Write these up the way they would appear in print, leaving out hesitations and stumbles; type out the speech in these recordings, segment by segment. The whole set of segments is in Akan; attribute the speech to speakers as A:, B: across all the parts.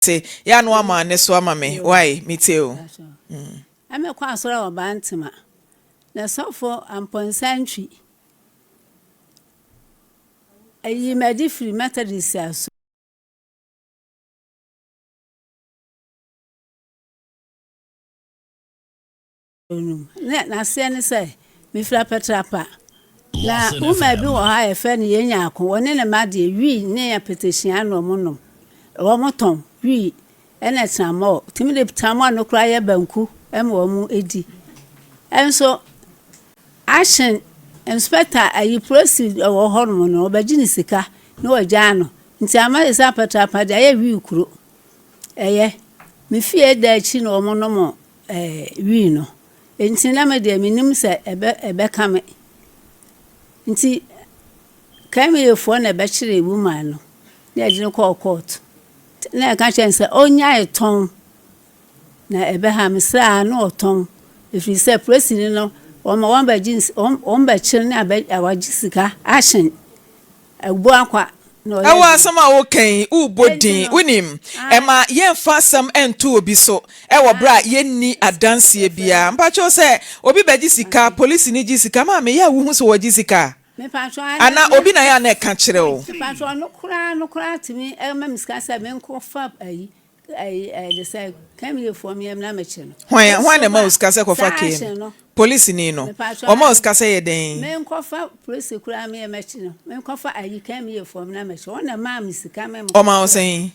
A: Te, yɛ a na wama ne so ama me, wai, metie o.
B: Mm. Mekɔ asɔre wɔ Bantama, na sɔfo Amponsah Antwi ayi me adi firi Methodist asɔre. No mu. Na n'aseɛ ne sɛ, mefiri Apatrapa. Na woman bi wɔ hɔ a yɛfrɛ no Yɛn Nyarko, ɔne ne mma deɛ, wii ne apɛtɛhyiaa na wɔnom. Wɔtɔn wii ne tramɔɔ. Tumi de tramɔɔ no koraa yɛ banku ma wɔn di. Nso action inspector ayi polisi wɔ hɔnom no, wɔbɛgye ne sika na wɔagyaa no. Nti ama sɛ Apatrapa deɛ ayɛ wii kuro. Ɛyɛ. Me fie da akyi na wɔnom wii no. Enti na me deɛ mennim sɛ ɛbɛ ɛbɛka me. Nti KMA-foɔ na ɛbɛkyeree woman no na yɛde no kɔɔ court. Na yɛka kyerɛ no sɛ ɔnnyae tɔn na ɛbɛha me sɛ a na ɔtɔn. Ɛfiri sɛ polisini no wɔma wɔn bɛgye wɔn bɛkyere ne abɛ wɔagye sika ahyɛn. Abuakwa na ɔyɛ
A: Ɛwɔ asɛm a woka yi, worebɔ din. Wonim, ɛma yɛmfa asɛm nto obi so wɔ berɛ a yɛnni adanseɛ biara. Mpakyɛw sɛ obi bɛgye sika, polisini gye sika, maame, yɛ a wohu sɛ wɔgye sika? Anaa obi na yɛ a na ɛka kyerɛ wo?
B: Mepakyɛw, ɔno koraa no koraa tumi ma me sika sɛ menkɔfa ayi
A: Hwan hwan na ɛma wo sika sɛ kɔfa kee no? Polisini no. Ɔma wo sika sɛ yɛ dɛn? Ɔma wo sɛn?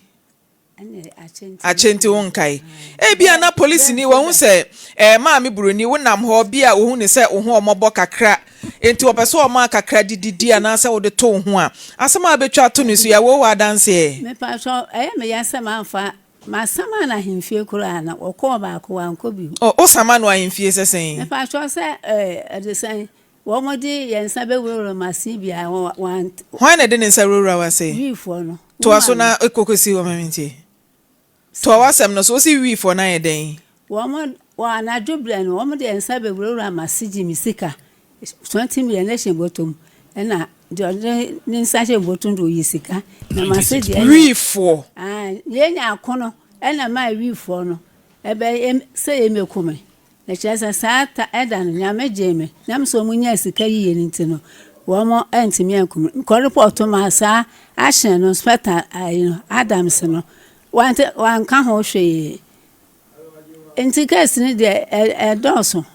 A: Akyɛ nti wonkae. Ebia na polisini wahu sɛ ɛɛ maame buroni wonam hɔ bi a ohu ne sɛ wo ho ɔmɔbɔ kakra. Enti wɔpɛ sɛ wɔma kakra de didi anaasɛ wode to wo ho a, asɛm a wobɛtwa ato ne so yi, awoo wɔ adanseɛ?
B: Mepakyɛw, ɛyɛ me ya sɛ mamfa Masama no ahemfie koraa na wɔkɔɔ baako wankɔ bio.
A: Oh, wosama no ahemfie sɛ sɛn?
B: Mepakyɛw sɛ eh, ɛde sɛn? Wɔde yɛn nsa bɛwurawura m'ase biara, wɔn, wɔn.
A: Hwan na ɛde ne nsa wurawura w'ase?
B: Wiifoɔ no.
A: Toa so na kɔkɔsi hɔ ma mentie. Toa w'asɛm no so. Wose Wiifoɔ no ayɛ dɛn?
B: Wɔn, wɔ anadwo berɛ no, wɔn de yɛn nsa bɛwurawura m'ase gye me sika, 20 million na ɛhyɛ me bɔtɔ mu, ɛna deɛ ɔde ne nsa hyɛ me bɔtɔ mu deɛ ɔyi sika, na m'ase deɛ ɛna.
A: Wiifoɔ.
B: Ae, yɛn nya ako no, ɛna ɛmaa Wiifoɔ no, ɛbɛ, sɛ yɛmmɛku me. Na kyerɛ sɛ saa ta ɛda no Nyame gyee me nam sɛ ɔmo nyaa sika yiye no nti no wɔn antumi anku me. Mekɔ repɔto maa saa ahyɛn no inspector ayi no Adams no wante wanka ho hwee. Nti case no deɛ ɛdɔɔso.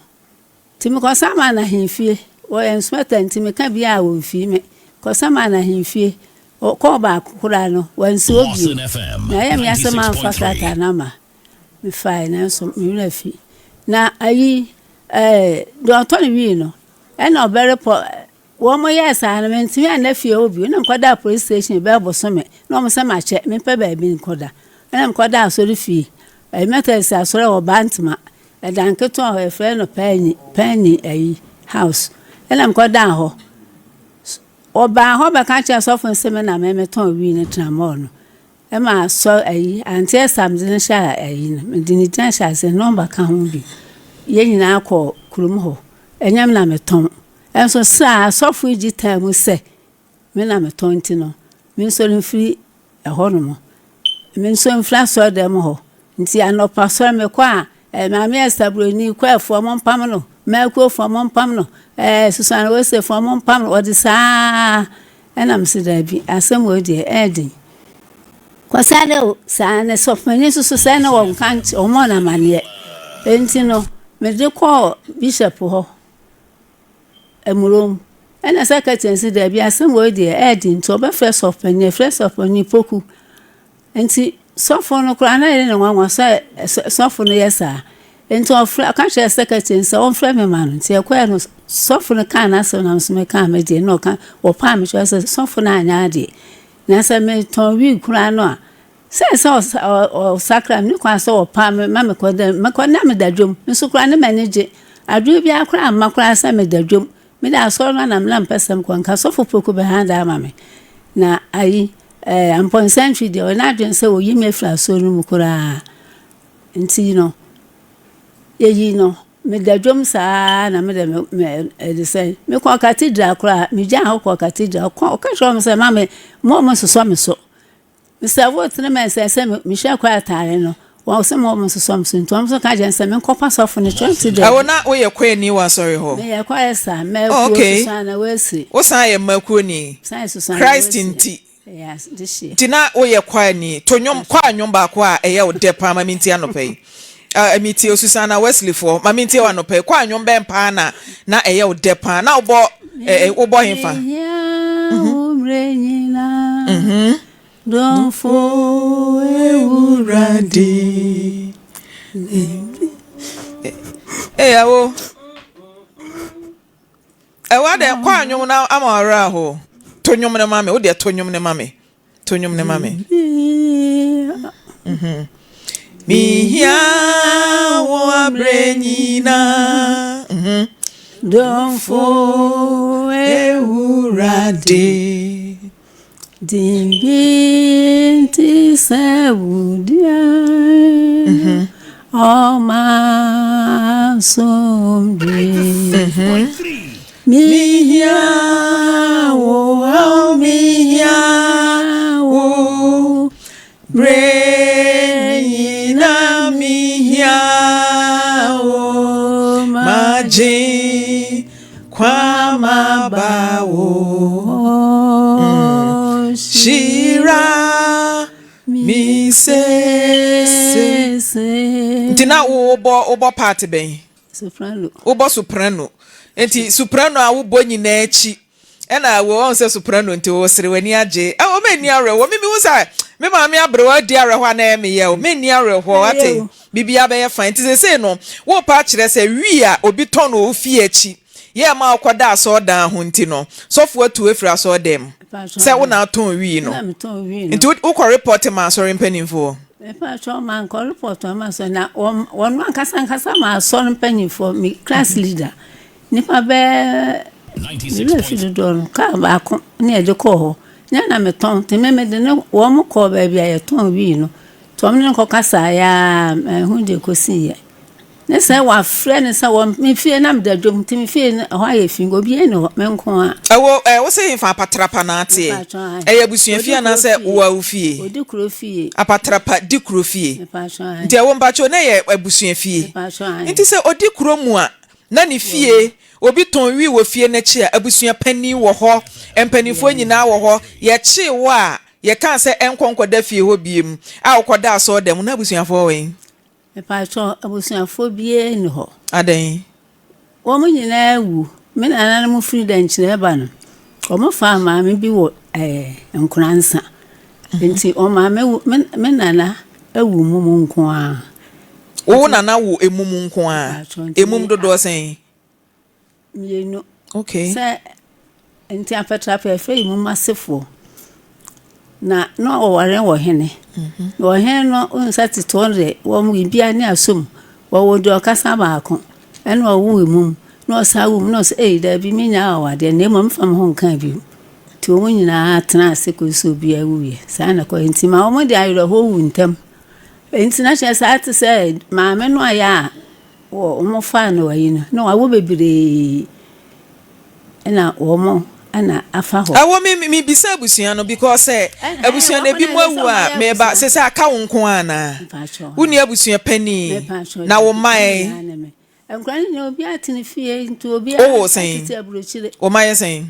B: Nti mekɔ samaa no ahemfie wɔyɛ inspector nti meka biaa a wɔmfii me. Kɔ samaa no ahemfie ɔkɔɔ baako koraa no wansi hɔ bio. Na ɛyɛ me ya sɛ mamfa krataa no amma. Mefae nanso me werɛ afi. Na ayi ɛɛ deɛ ɔtɔ no wii no ɛna ɔbɛrepɔ wɔn yɛɛ saa no mentumi anna fie hɔ bio na mekɔdaa police station bɛyɛ bosome na wɔn sɛ makyɛ mempɛ baabi nkɔda ɛna mekɔdaa asɔre fie ɛyi Methodist asɔre wɔ Bantama ɛdan ketewa hɔ yɛfrɛ no Pɛɛni Pɛɛni ayi house ɛna mekɔdaa hɔ wɔbaa hɔ bɛka kyerɛ sɔfo no sɛ me na me metɔn wii no tramɔɔ no Ɛma asɔ ayi, ante ɛsa mede no hyɛ ayi no, mede ne din ahyɛ ase, nɔmba ka ho bi. Yɛn nyinaa kɔɔ kurom hɔ. Ɛnyɛ me na metɔn. Ɛnso sɛ asɔfo yi gye taa mu sɛ me na metɔn nti no, mensɔre mfiri ɛhɔnom. Mensɔre mfiri asɔredan mu hɔ. Nti anɔpa sɔre mekɔ a, eh, Maame Esther Buroni, Kwaefoɔ mompam no, Mmakuofoɔ mompam no, eh, Susan Osefoɔ mompam no, wɔde saa Ɛna mese daabi, asɛm wei deɛ ɛyɛ den. Kwasiada o, saa ne sɔfopanin nso so sɛɛ na wɔnka nkyerɛ, wɔmmɔɔ no amaneɛ. Enti no, mede kɔɔ bishop hɔ, Amurom. Ɛna secretary no se daabi, asɛm wei deɛ ɛyɛ den nti ɔbɛfrɛ sɔfopanin, yɛfrɛ sɔfopanin Poku. Enti sɔfo no koraa na ɛyɛ no nwanwa sɛ sɔfo no yɛ saa. Enti ɔfrɛ ɔka kyerɛɛ secretary no sɛ ɔmfrɛ me ma no. Nti ɛkɔɛ no sɔfo no kaa n'asɛm na nso mekaa me deɛ na ɔka wɔpaa me kyerɛ sɛ sɔfo no anyɛ adeɛ. Na sɛ metɔn wii koraa no a sɛ sɛ ɔsakra me ne kwan sɛ ɔpaa me ma mekɔ dɛ mekɔ na meda dwom nso koraa ne m'ani gye. Adwene biara koraa mma koraa sɛ meda dwom. Mede asɔre no na na mepɛ sɛ mekɔ nka sɔfo Poku bɛhan da ama me. Na ayi Eh, Amponsah-Antwi deɛ ɔyɛ n'adwene sɛ ɔyi me afiri asɔre no mu koraa. Nti no, yɛyi no, meda dwom saa na mede me me ɛde sɛ mekɔ cathedral koraa, megyaa hɔ kɔ cathedral, ɔka kyerɛ wɔn sɛ ma me, mo a wɔsosɔ me so. Mesɛ wo tene mɛ sɛ sɛ mehyɛ kɔ atare no wɔn sɛ mo wɔn sosɔ me so nti wɔn nso ka kyerɛ sɛ menkɔfa sɔfo no kyerɛ nti dɛ.
A: Ɛwɔ na woyɛ kɔani wɔ asɔre hɔ?
B: Meyɛ kɔɛ sa mmakuo oh, okay. Susana Wesley.
A: Wosan yɛ mmakuo ni?
B: San yɛ Susana
A: Christ nti. Nti na woyɛ kwaani. To nnwom, kwaa nnwom baako a ɛyɛ wo dɛ paa ma mentie anɔpa yi. Ah, metie Susana Wesley foɔ, ma mentie wo anɔpa yi. Kwaa nnwom bɛn paa na na ɛyɛ wo dɛ paa? Na wobɔ eh, eh, wobɔ hefa?
B: Mhm. Domfo
A: Ewurade. Ee, awo. Ɛwɔ dɛ kɔ a nnwom no ama w'awerɛ ahow. To nnwom no ma me. Wo deɛ to nnwom no ma me. To nnwom no ma me. Mhm. Mihia wo abrɛ nyinaa. Mhm.
B: Domfo
A: Ewurade.
B: Din bi nti sɛ wo dea ɔma asomdwe.
A: Mihia wo, mihia wo, bere nyina mihia wo, magye Kwama ba wo hyira mi sese. Nti na wobɔ wobɔ part bɛn?
B: Soprano.
A: Wobɔ soprano. Nti soprano a wobɔ nyinaa akyi ɛna wo ɔn sɛ soprano nti wosere w'ani agye. Ɛwɔ mɛ nni awerɛhoɔ. Me mehu sɛ me maame aberewa adi awerɛhoɔ a na ɛyɛ me yɛ o. Me nni awerɛhoɔ wate. Biribiara bɛyɛ fine. Nti seesei no, worepɛ akyerɛ sɛ wii a obi tɔn wɔ wo fie akyi yɛ ma wokɔda asɔredan ho nti no, sɔfo atu wo afiri asɔredan mu sɛ wo na atɔn wii no? Nti wokɔ repɔte ma asɔre mpanimfoɔ?
B: Mepakyɛw, mankɔ repɔte ama asɔre, na wɔn ankasa ankasa ma asɔre mpanimfoɔ, me class leader, nnipa bɛɛ, me werɛ fi dodoɔ no, kaa baako ne yɛde kɔɔ hɔ, nyɛ na metɔn, nti me mede ne wɔn kɔɔ baabi a yɛtɔn wii no. Nti ɔmo ne no kɔkasaeɛ aa manhu deɛ ɛkɔsiiɛ. Ne sɛ wafrɛ no sɛ wɔ me fie na meda dwom nti me fie no ɛhɔ ayɛ fi obiara nni hɔ me nko ara.
A: Ɛwɔ ɛ wo se hefa apatrapa na ateɛ? Ɛyɛ abusua fie anaasɛ wo ara wo fie?
B: Odi kuro fie.
A: Apatrapa di kuro fie. Nti ɛwɔ mpakyɛw na ɛyɛ abusua fie. Nti sɛ odi kuro mu a na ne fie obi tɔn wii wɔ fie no akyi a abusua panin wɔ hɔ mpaninfoɔ nyinaa wɔ hɔ yɛkyee wo a Yɛkaa sɛ ɛnkɔ nkɔda fie hɔ biom a wokɔda asɔɔdan mu na abusuafoɔ wɔ he?
B: Mepakyɛw, abusuafoɔ biara nni hɔ.
A: Adɛn?
B: Wɔn nyinaa awu. Me nananom firi Dɛnkyerɛ ba no, wɔfaa maame bi wɔ ɛɛ Nkoransa. Nti wɔn maame wu, me me nana awu mum nko ara.
A: Wo nana wo emum nko ara? Emum dodoɔ sɛn?
B: Mmienu.
A: Okay.
B: Sɛ nti apɛtrapɛ yɛfrɛ yi mum asefoɔ. Na na ɔware wɔ hene. Mhm. Na ɔhene no wohu sɛ tete hɔ deɛ wɔn biribiara ne asom. Wɔwɔ deɛ ɔkasa baako ɛna ɔwo mum na ɔsan wo mu na ɔsɛ ei daabi mennya awadeɛ na mmom mfa me ho nka bio. Nti wɔn nyinaa tena ase kɔsi sɛ obiara wuiɛ. Saa na ɛkɔyɛ nti ma wɔn de awerɛhoɔ wu ntɛm. Nti na kyerɛ saa te sɛ maame no ayɛ a Wɔ wɔn faa no ayi no na wawo bebree ɛna wɔn ɛna afa hɔ.
A: Ɛwɔ me me bisa abusua no because sɛ abusua no ebi mu awu a meba sɛ sɛ aka wo nko ara na wo ni abusua panin na wo mma ɛ.
B: Nkura no nyinaa obi atene fie nti obi atete aburokyire.
A: Wo mma yɛ sɛn?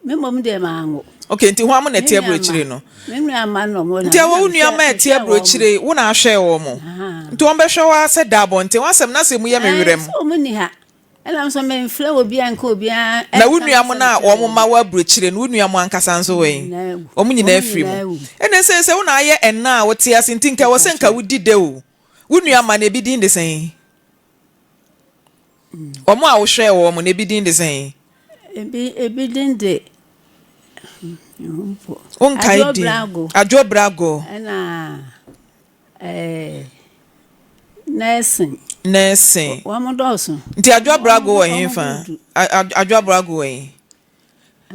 B: Me mmom deɛ manwo.
A: Okay, nti hwan mo na ɛte aburokyire no?
B: Me nua mma no mo na.
A: Nti ɛwɔ wo nua mma ɛte aburokyire, wo na ahwɛ wɔn mo. Nti wɔn bɛhwɛ wo ara sɛ da abɔnten, w'asɛm na sɛ emu yɛ me werɛ
B: mu. Sɛ wɔn nni ha, ɛna nso memfrɛ obiara nka obiara.
A: Na wo nua mo no a wɔn mma wɔ aburokyire no, wo nua mo ankasa nso wɔ he? Wɔn nyinaa afiri mu. Ɛnna sɛ sɛ wo na ayɛ ɛna a wote ase nti nka ɛwɔ sɛ nka wodi dɛ o. Wo nua mma no ebi din de sɛn? Wɔn a wohwɛɛ wɔn no, ebi din de sɛn?
B: Ebi ebi din de
A: Wonkae din? Adwo Brago.
B: Ɛna ɛɛ nɛɛsen.
A: Nɛɛsen.
B: Wɔn dɔɔso.
A: Nti Adwo Brago wɔ he fa? Adwo Brago wɔ he?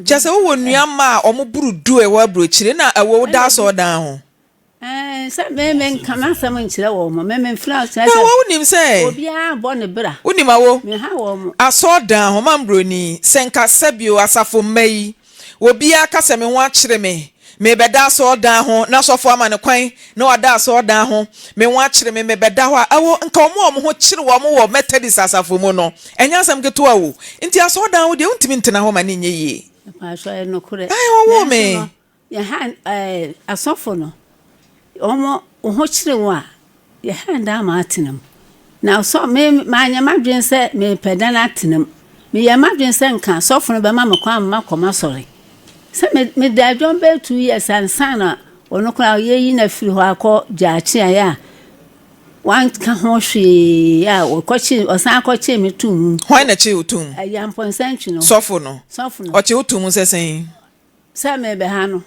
A: Kyerɛ sɛ wowɔ nua mma a wɔn boro du a ɛwɔ aburokyire na ɛwɔ wo da asɔɔdan ho.
B: Ɛɛ, sɛ me menka m'asɛm nkyerɛ wɔn, me memfrɛ kyerɛ
A: sɛ. Na wonim sɛ.
B: Obiara bɔ ne bra.
A: Wonim awo.
B: Meha wɔn.
A: Asɔɔdan ho mambroni, sɛ nka sɛbio asafo mma yi, obiara ka sɛ me ho akyere me, Merebɛda asɔɔdan ho, na sɔfo ama no kwan na wada asɔɔdan ho. Me ho akyere me, mebɛda hɔ a, ɛwɔ, nka wɔn a wɔn ho kyere wɔn wɔ Methodist asafo mu no, ɛnyɛ asɛm ketewa o. Nti asɔɔdan ho deɛ, wontumi ntena hɔ ma no nyɛ yie.
B: Mpakyɛw, ɛyɛ nokorɛ.
A: Ae, wɔwoo
B: Nanso
A: me.
B: no, yɛha ɛɛ asɔfo no, wɔn wo ho kyere wo a, yɛha dan ma atena mu. Na sɔ me manyɛ m'adwene sɛ mepɛ dan atena mu. Meyɛɛ m'adwene sɛ nka sɔfo no bɛma me kwan ma makɔ m'asɔre. Sɛ me meda adwam bɛyɛ 2 years ansa na ɔno koraa yɛyi no afiri hɔ akɔ gyaakye a yɛ a wanka ho hwee a ɔkɔkye ɔsan akɔkye me to mu.
A: Hwan na kyee wo to mu?
B: Ɛyɛ Ampɔnsantwi no.
A: Sɔfo no.
B: Sɔfo no.
A: Ɔkye wo to mu sɛ sɛn?
B: Sɛ mebɛha no.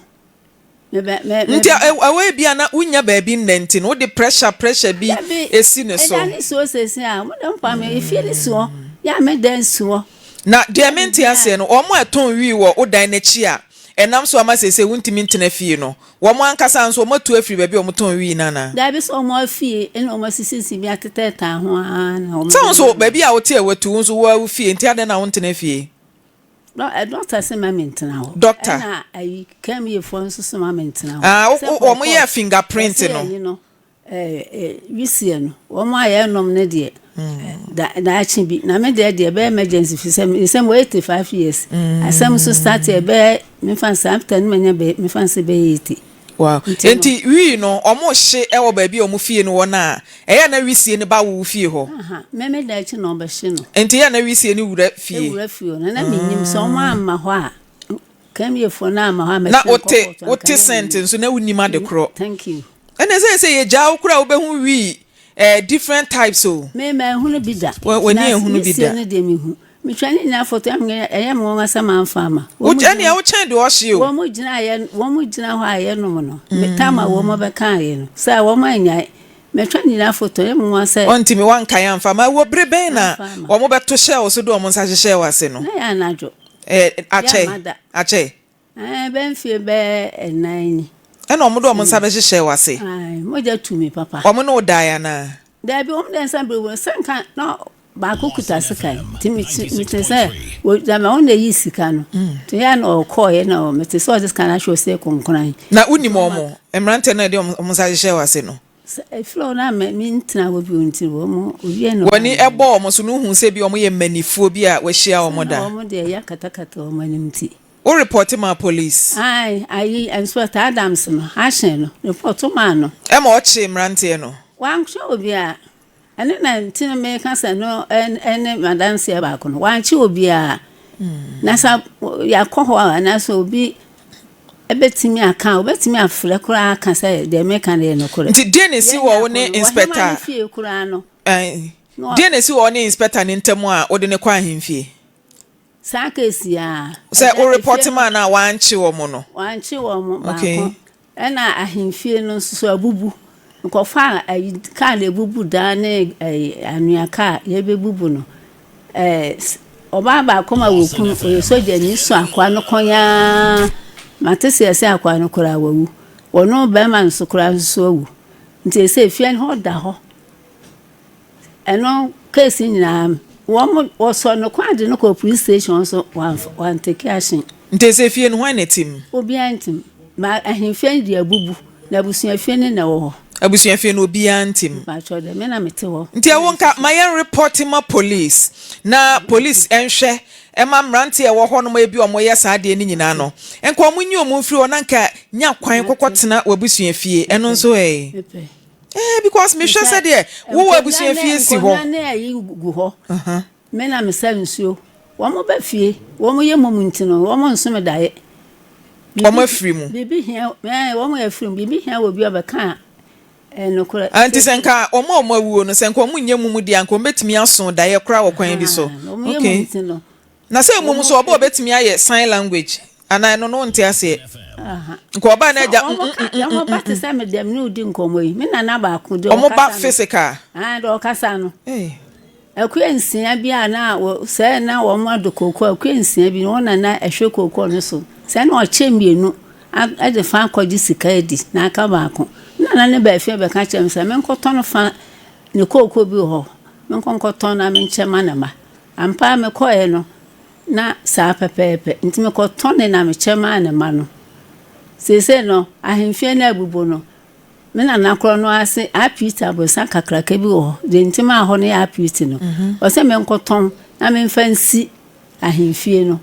B: Mebɛ me
A: Nti ɛwɔ ebi a na wonnya baabi nna nti no wode pressure pressure bi
B: Dabi,
A: esi ne so.
B: ɛda ne si hɔ seesei a, mo de mpa me efie ne si hɔ, yɛ a me dan si hɔ.
A: Na deɛ mente aseɛ no, wɔn a ɛtɔn wii wɔ wo dan no akyi a ɛnam so ama seesei wontumi ntena fie no, wɔn ankasa nso wɔatu afiri baabi a wɔtɔn wii no anaa?
B: Dabi, sɛ wɔn afie na wɔn asisisisi bi atetɛtaa ho ara na wɔn
A: Sɛ wo
B: de
A: nso
B: ma me.
A: baabi a wote a wɔatu wo nso wo ara wo fie nti adɛn na wontena fie?
B: Dɔkta se ma mentena hɔ.
A: Dɔkta.
B: Ɛna ayi kɛmiefoɔ nso se ma mentena hɔ.
A: Ah,
B: Sɛ
A: wɔn
B: kɔkɔɔ,
A: yɛ fingerprint
B: yɛse
A: no.
B: ayi no, wisie no, wɔn a yɛnom no deɛ, da, daakye bi. Na me deɛ deɛ ɛbɛyɛ emergency fi sɛ, me sɛ mo 85 years. Asɛm nso start ɛbɛyɛ, mefa nsa, after no manya bɛ, mefa nsa bɛyɛ 80.
A: Wow.
B: Nti no.
A: Nti wii no, wɔn hye wɔ baabi a wɔn fie no wɔ no a, ɛyɛ a na wisie no ba wo fie hɔ?
B: Aha, me me da akyi na wɔbɛhye no.
A: Nti ɛyɛ a na wisie no wura fie?
B: Ewura fie hɔ, na na menim sɛ wɔn amma hɔ a, Kɛmiefoɔ no amma hɔ a
A: Na
B: mɛkyerɛ
A: wote,
B: nkɔ kɔɔto anka
A: wote
B: na
A: scent
B: menim.
A: nso na wonim ade korɔ.
B: Thank you.
A: Ɛna ɛsɛ sɛ yɛgyaa wo koraa a wobɛhu wii eh, different types o.
B: Me manhunu bi da.
A: W'ani
B: Na
A: anhunu bi
B: wisie
A: da.
B: no deɛ mehu. Metwa ne nyinaa foto ɛyɛ me nwanwa sɛ mamfa amma.
A: Wo ɛnea wokyɛn deɛ ɔhye o.
B: Wɔn gyina yɛ wɔn gyina hɔ a yɛnom no. Me tam a wɔn bɛka yɛ no sɛ wɔn anyae. Metwa ne nyinaa foto ɛyɛ me nwanwa sɛ.
A: Ɔntumi wankae amfa amma. Wɔ bere bɛn na
B: Amfa amma.
A: wɔn bɛto hyɛɛ wo so de wɔn nsa hyehyɛɛ w'ase no?
B: Na yɛ anadwo.
A: Ɛɛ
B: Yɛ
A: akyɛ
B: amma da.
A: akyɛ.
B: Ɛɛ bɛyɛ mfie bɛyɛ nnan ni.
A: Ɛna wɔn de wɔn nsa bɛhyehyɛɛ w'ase.
B: Ae mogya tu me papa.
A: Wɔn ne wo dae anaa?
B: Daabi wɔn de nsa bere wɔn sɛ nka na baako kuta sekan nti mete sɛ gyama wɔn na eyi sika no nti yɛ na ɔkɔɔɛ na mete sɛ ɔde sika no ahyɛ ɔsɛ konkoran.
A: Na wonim wɔn mmeranteɛ no a ɛde wɔn nsa hyehyɛɛ w'ase no?
B: Sɛ efiri hɔ na me mentena hɔ bio nti wɔn owie na
A: W'ani bɔ wɔn so no wohu sɛ bi wɔn yɛ mmanifoɔ bi a wɔahyia wɔn da?
B: Sɛ na wɔn deɛ yɛakatakata wɔn anim nti.
A: Wo repɔte maa police?
B: Ae, ayi Inspector Adams no, ahyɛn no, repɔto maa no.
A: Ɛma ɔkyee mmeranteɛ no?
B: Wankye obiara. Ɛno na nti no meka sɛ no ɛne m'adanseɛ baako no, wankye obiara. Na sɛ yɛakɔ hɔ a, anaasɛ obi ɛbɛtumi aka a, obɛtumi afrɛ koraa aka sɛ deɛ meka no yɛ nokorɛ.
A: Nti deɛ na ɛsi wɔ wo ne inspector?
B: Ɔhema no fie koraa no.
A: Deɛ na ɛsi wɔ wo ne inspector no ntam a wode no kɔ ahemfie?
B: Saa case yi ara.
A: Sɛ wo report maa no a wankye wɔn no.
B: Wankye wɔn baako. Ɛna ahemfie no nso so abubu. Nkɔfa ayi kaa na ebubu dan ne ɛyi anwea kaa yɛbɛbubu no. Ɛɛ ɔbaa baako ma wɔkum ɔyɛ sogyani so akoa no kɔn ara. Mate sɛ yɛsɛ akoa no koraa wawu. Wɔno bɛrima nso koraa nso so awu. Nti ɛsɛ efie no hɔ da hɔ. Ɛno case nyinaa wɔn wɔsɔ no kwan de no kɔ police station nso wɔn wɔn take action.
A: Nti ɛsɛ fie no hwan na ɛte mu?
B: Obiara nte mu. Ma ahemfie no deɛ abubu na abusuafie no na ɛwɔ hɔ.
A: Abusuafie no obiara nte mu.
B: Mpakyɛw deɛ me na mete hɔ.
A: Nti ɛwo nka ma yɛn report ma police na police nhwɛ ɛma mmeranteɛ a ɛwɔ hɔ nom ebi wɔn yɛ saa adeɛ no nyinaa no nka wɔn nyi wɔn mfiri hɔ na nka nya kwan kɔkɔ tena w'abusuafie ɛno nso ɛɛ.
B: Mepɛ.
A: Eh, because mehwɛ sɛ deɛ wowɔ abusuafie si hɔ.
B: Nkonnwa ne ayi gu hɔ. Me na mesa nsuo. Wɔn ba fie, wɔn yɛ mum nti no, wɔn nso me daeɛ.
A: Wɔn afiri mu.
B: Biribi hia, ɛɛ wɔn afiri mu. Biribi hia wɔ bi a ɔbɛka a, ɛyɛ nokorɛ.
A: Ah, nti sɛ nka wɔn a wɔn awuo no, sɛ nka wɔn nyɛ mum deɛ, anka wɔn bɛtumi aso daeɛ koraa wɔ kwan bi so.
B: Wɔn yɛ mum nti no.
A: Na sɛ mmom nso ɔba a ɔbɛtumi ayɛ sign language anaa ɛno no wonte aseɛ. Nka ɔba na agya mm mm mm
B: mm. Wɔn ba te sɛ me deɛ me ne wo di nkɔmmɔ yi me nana baako deɛ ɔkasa no.
A: Wɔn ba physical.
B: Ah deɛ ɔkasa no. Akua nsia bi a na sɛ na wɔn ado kooko akua nsia bi wɔn nana ɛhwɛ kooko no so sɛ na ɔkyɛ mmienu ɛde fa akɔgye sika adi na aka baako. Me nana ne baa fie bɛka kyerɛ me sɛ menkɔtɔn fa ne kooko bi wɔ hɔ menkɔ nkɔtɔn na menkyɛ ma ne mma. Ampa ara mekɔeɛ no, na saa pɛpɛɛpɛ. Nti mekɔtɔnee na mekyɛ maa ne mma no. Seesei no, ahemfie no abubu no, me nana korɔ no ara se Apiti aborosan kakraka bi wɔ hɔ, deɛ nti maa hɔ no yɛ Apiti no, ɔsɛ menkɔtɔn na memfa nsi ahemfie no.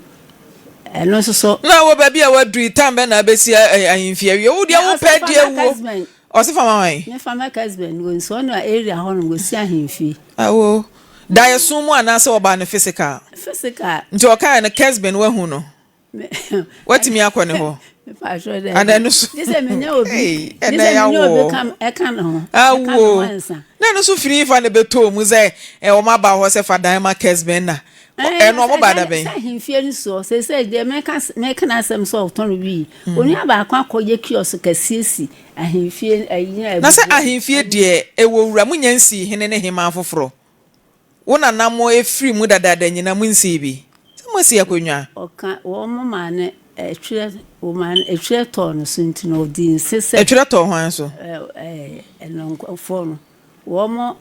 B: Ɛno nso so.
A: Na wɔ baabi a waduru yi, time bɛn na abɛsi ahemfie awie? Wo deɛ wopɛ deɛ wuo. Ɔse fa ma hwan?
B: Me fa ma Kesben, wɔ nsuo no area hɔ nom wɔsi ahemfie.
A: Awo, daeɛso mu anaasɛ ɔbaa no physical?
B: Physical.
A: Nti ɔkaeɛ no Kesben wahu no? Watumi akɔ ne hɔ? Ana ɛno so? Ɛnɛ yawo. Awo. Na ɛno so firi fa na ɛbɛtɔɔ mu sɛ wɔn aba hɔ sɛ fa dan ma Kesben na ɛno wɔn ba da bɛn?
B: Sɛ ahemfie no soɔ sɛ deɛ meka meka n'asɛm sɛ ɔtɔn wii. Onua baako akɔyɛ kiosk kɛseɛ si ahemfie ayi
A: Na sɛ ahemfie deɛ ɛwɔ wura mo nya nsii hene ne hemaa foforɔ. Wo nana mo efiri mu dadaada nyina mo nsii bi? Sɛ mo asi akonnwa.
B: Ɔka wɔn mo maa no ɛtwerɛ wɔn maa no ɛtwerɛ tɔɔ no so nti no ɔdii nse sɛ.
A: Ɛtwerɛ tɔɔ hwan so?
B: Ɛɛ ɛnɔnkɔfoɔ no wɔn mo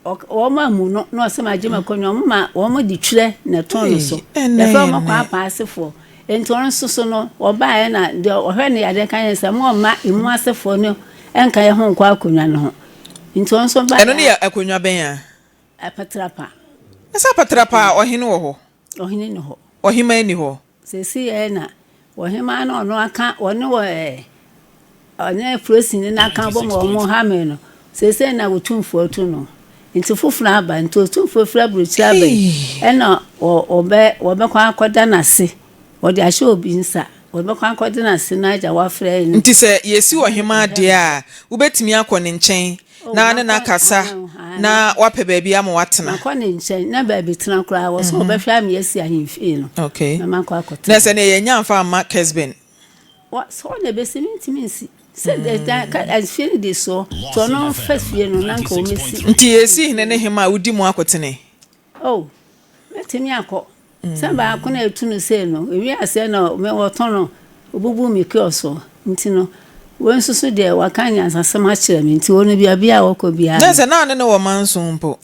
B: wɔn ammu no na ɔsɛ magye m'akonnwa wɔn ma wɔn de twerɛ na ɛtɔɔ no so yɛfrɛ wɔn kwaapaa asefoɔ nti ɔno nso so no ɔbaeɛ na deɛ ɔhwɛ no yadeɛ ka yɛn sɛ mo mma emu asefoɔ no nka yɛn ho nkɔ akonnwa no ho. Nti ɔno nso baeɛ
A: Ɛno ne yɛ akonnwa bɛn a?
B: Apatrapa.
A: Na sɛ apatrapa a, ɔhene wɔ hɔ?
B: Ɔhene nni hɔ.
A: Ɔhemaa nni hɔ?
B: Seesei yɛ na ɔhemaa no ɔno aka ɔne wɔ ɛɛ ɔne polisini no aka bɔ ma wɔn ha me no. Seesei na Otumfoɔ atu no. Nti foforɔ aba nti Otumfoɔ firi aburokyire aba yi ɛna ɔbɛ wɔbɛkɔ akɔda n'ase. Wɔde ahyɛ obi nsa. Wɔbɛkɔ akɔda n'ase na agya wafrɛ no.
A: Nti sɛ yɛsi ɔhemaa deɛ a, wobɛtumi akɔ ne nkyɛn na ne no akasa na wapɛ baabi ama woatena.
B: Makɔ ne nkyɛn na baabi tena koraa wɔ sɛ ɔbɛhwɛ ama yɛasi ahemfie no.
A: Okay.
B: Na makɔ akɔtena.
A: Na sɛ neɛ yɛnya amfa amma Kesben.
B: Sɛ ɔna ɛbɛsi mentumi nsi. Sɛ da ka fie no di soɔ nti ɔno mfa fie no na nka ɔmɛsi.
A: Nti yɛsi hene ne hemaa a wodi mu akotene?
B: Oh, mɛtumi akɔ. Sɛ baako na etu no sei no, ewie aseɛ na me wɔtɔn no, obubu me kiosk hɔ. Nti no, wei nso so deɛ waka nyansasɛm akyerɛ me nti wɔn baabi a wɔkɔ biara
A: Na sɛ na ne ne wɔ manso mpo.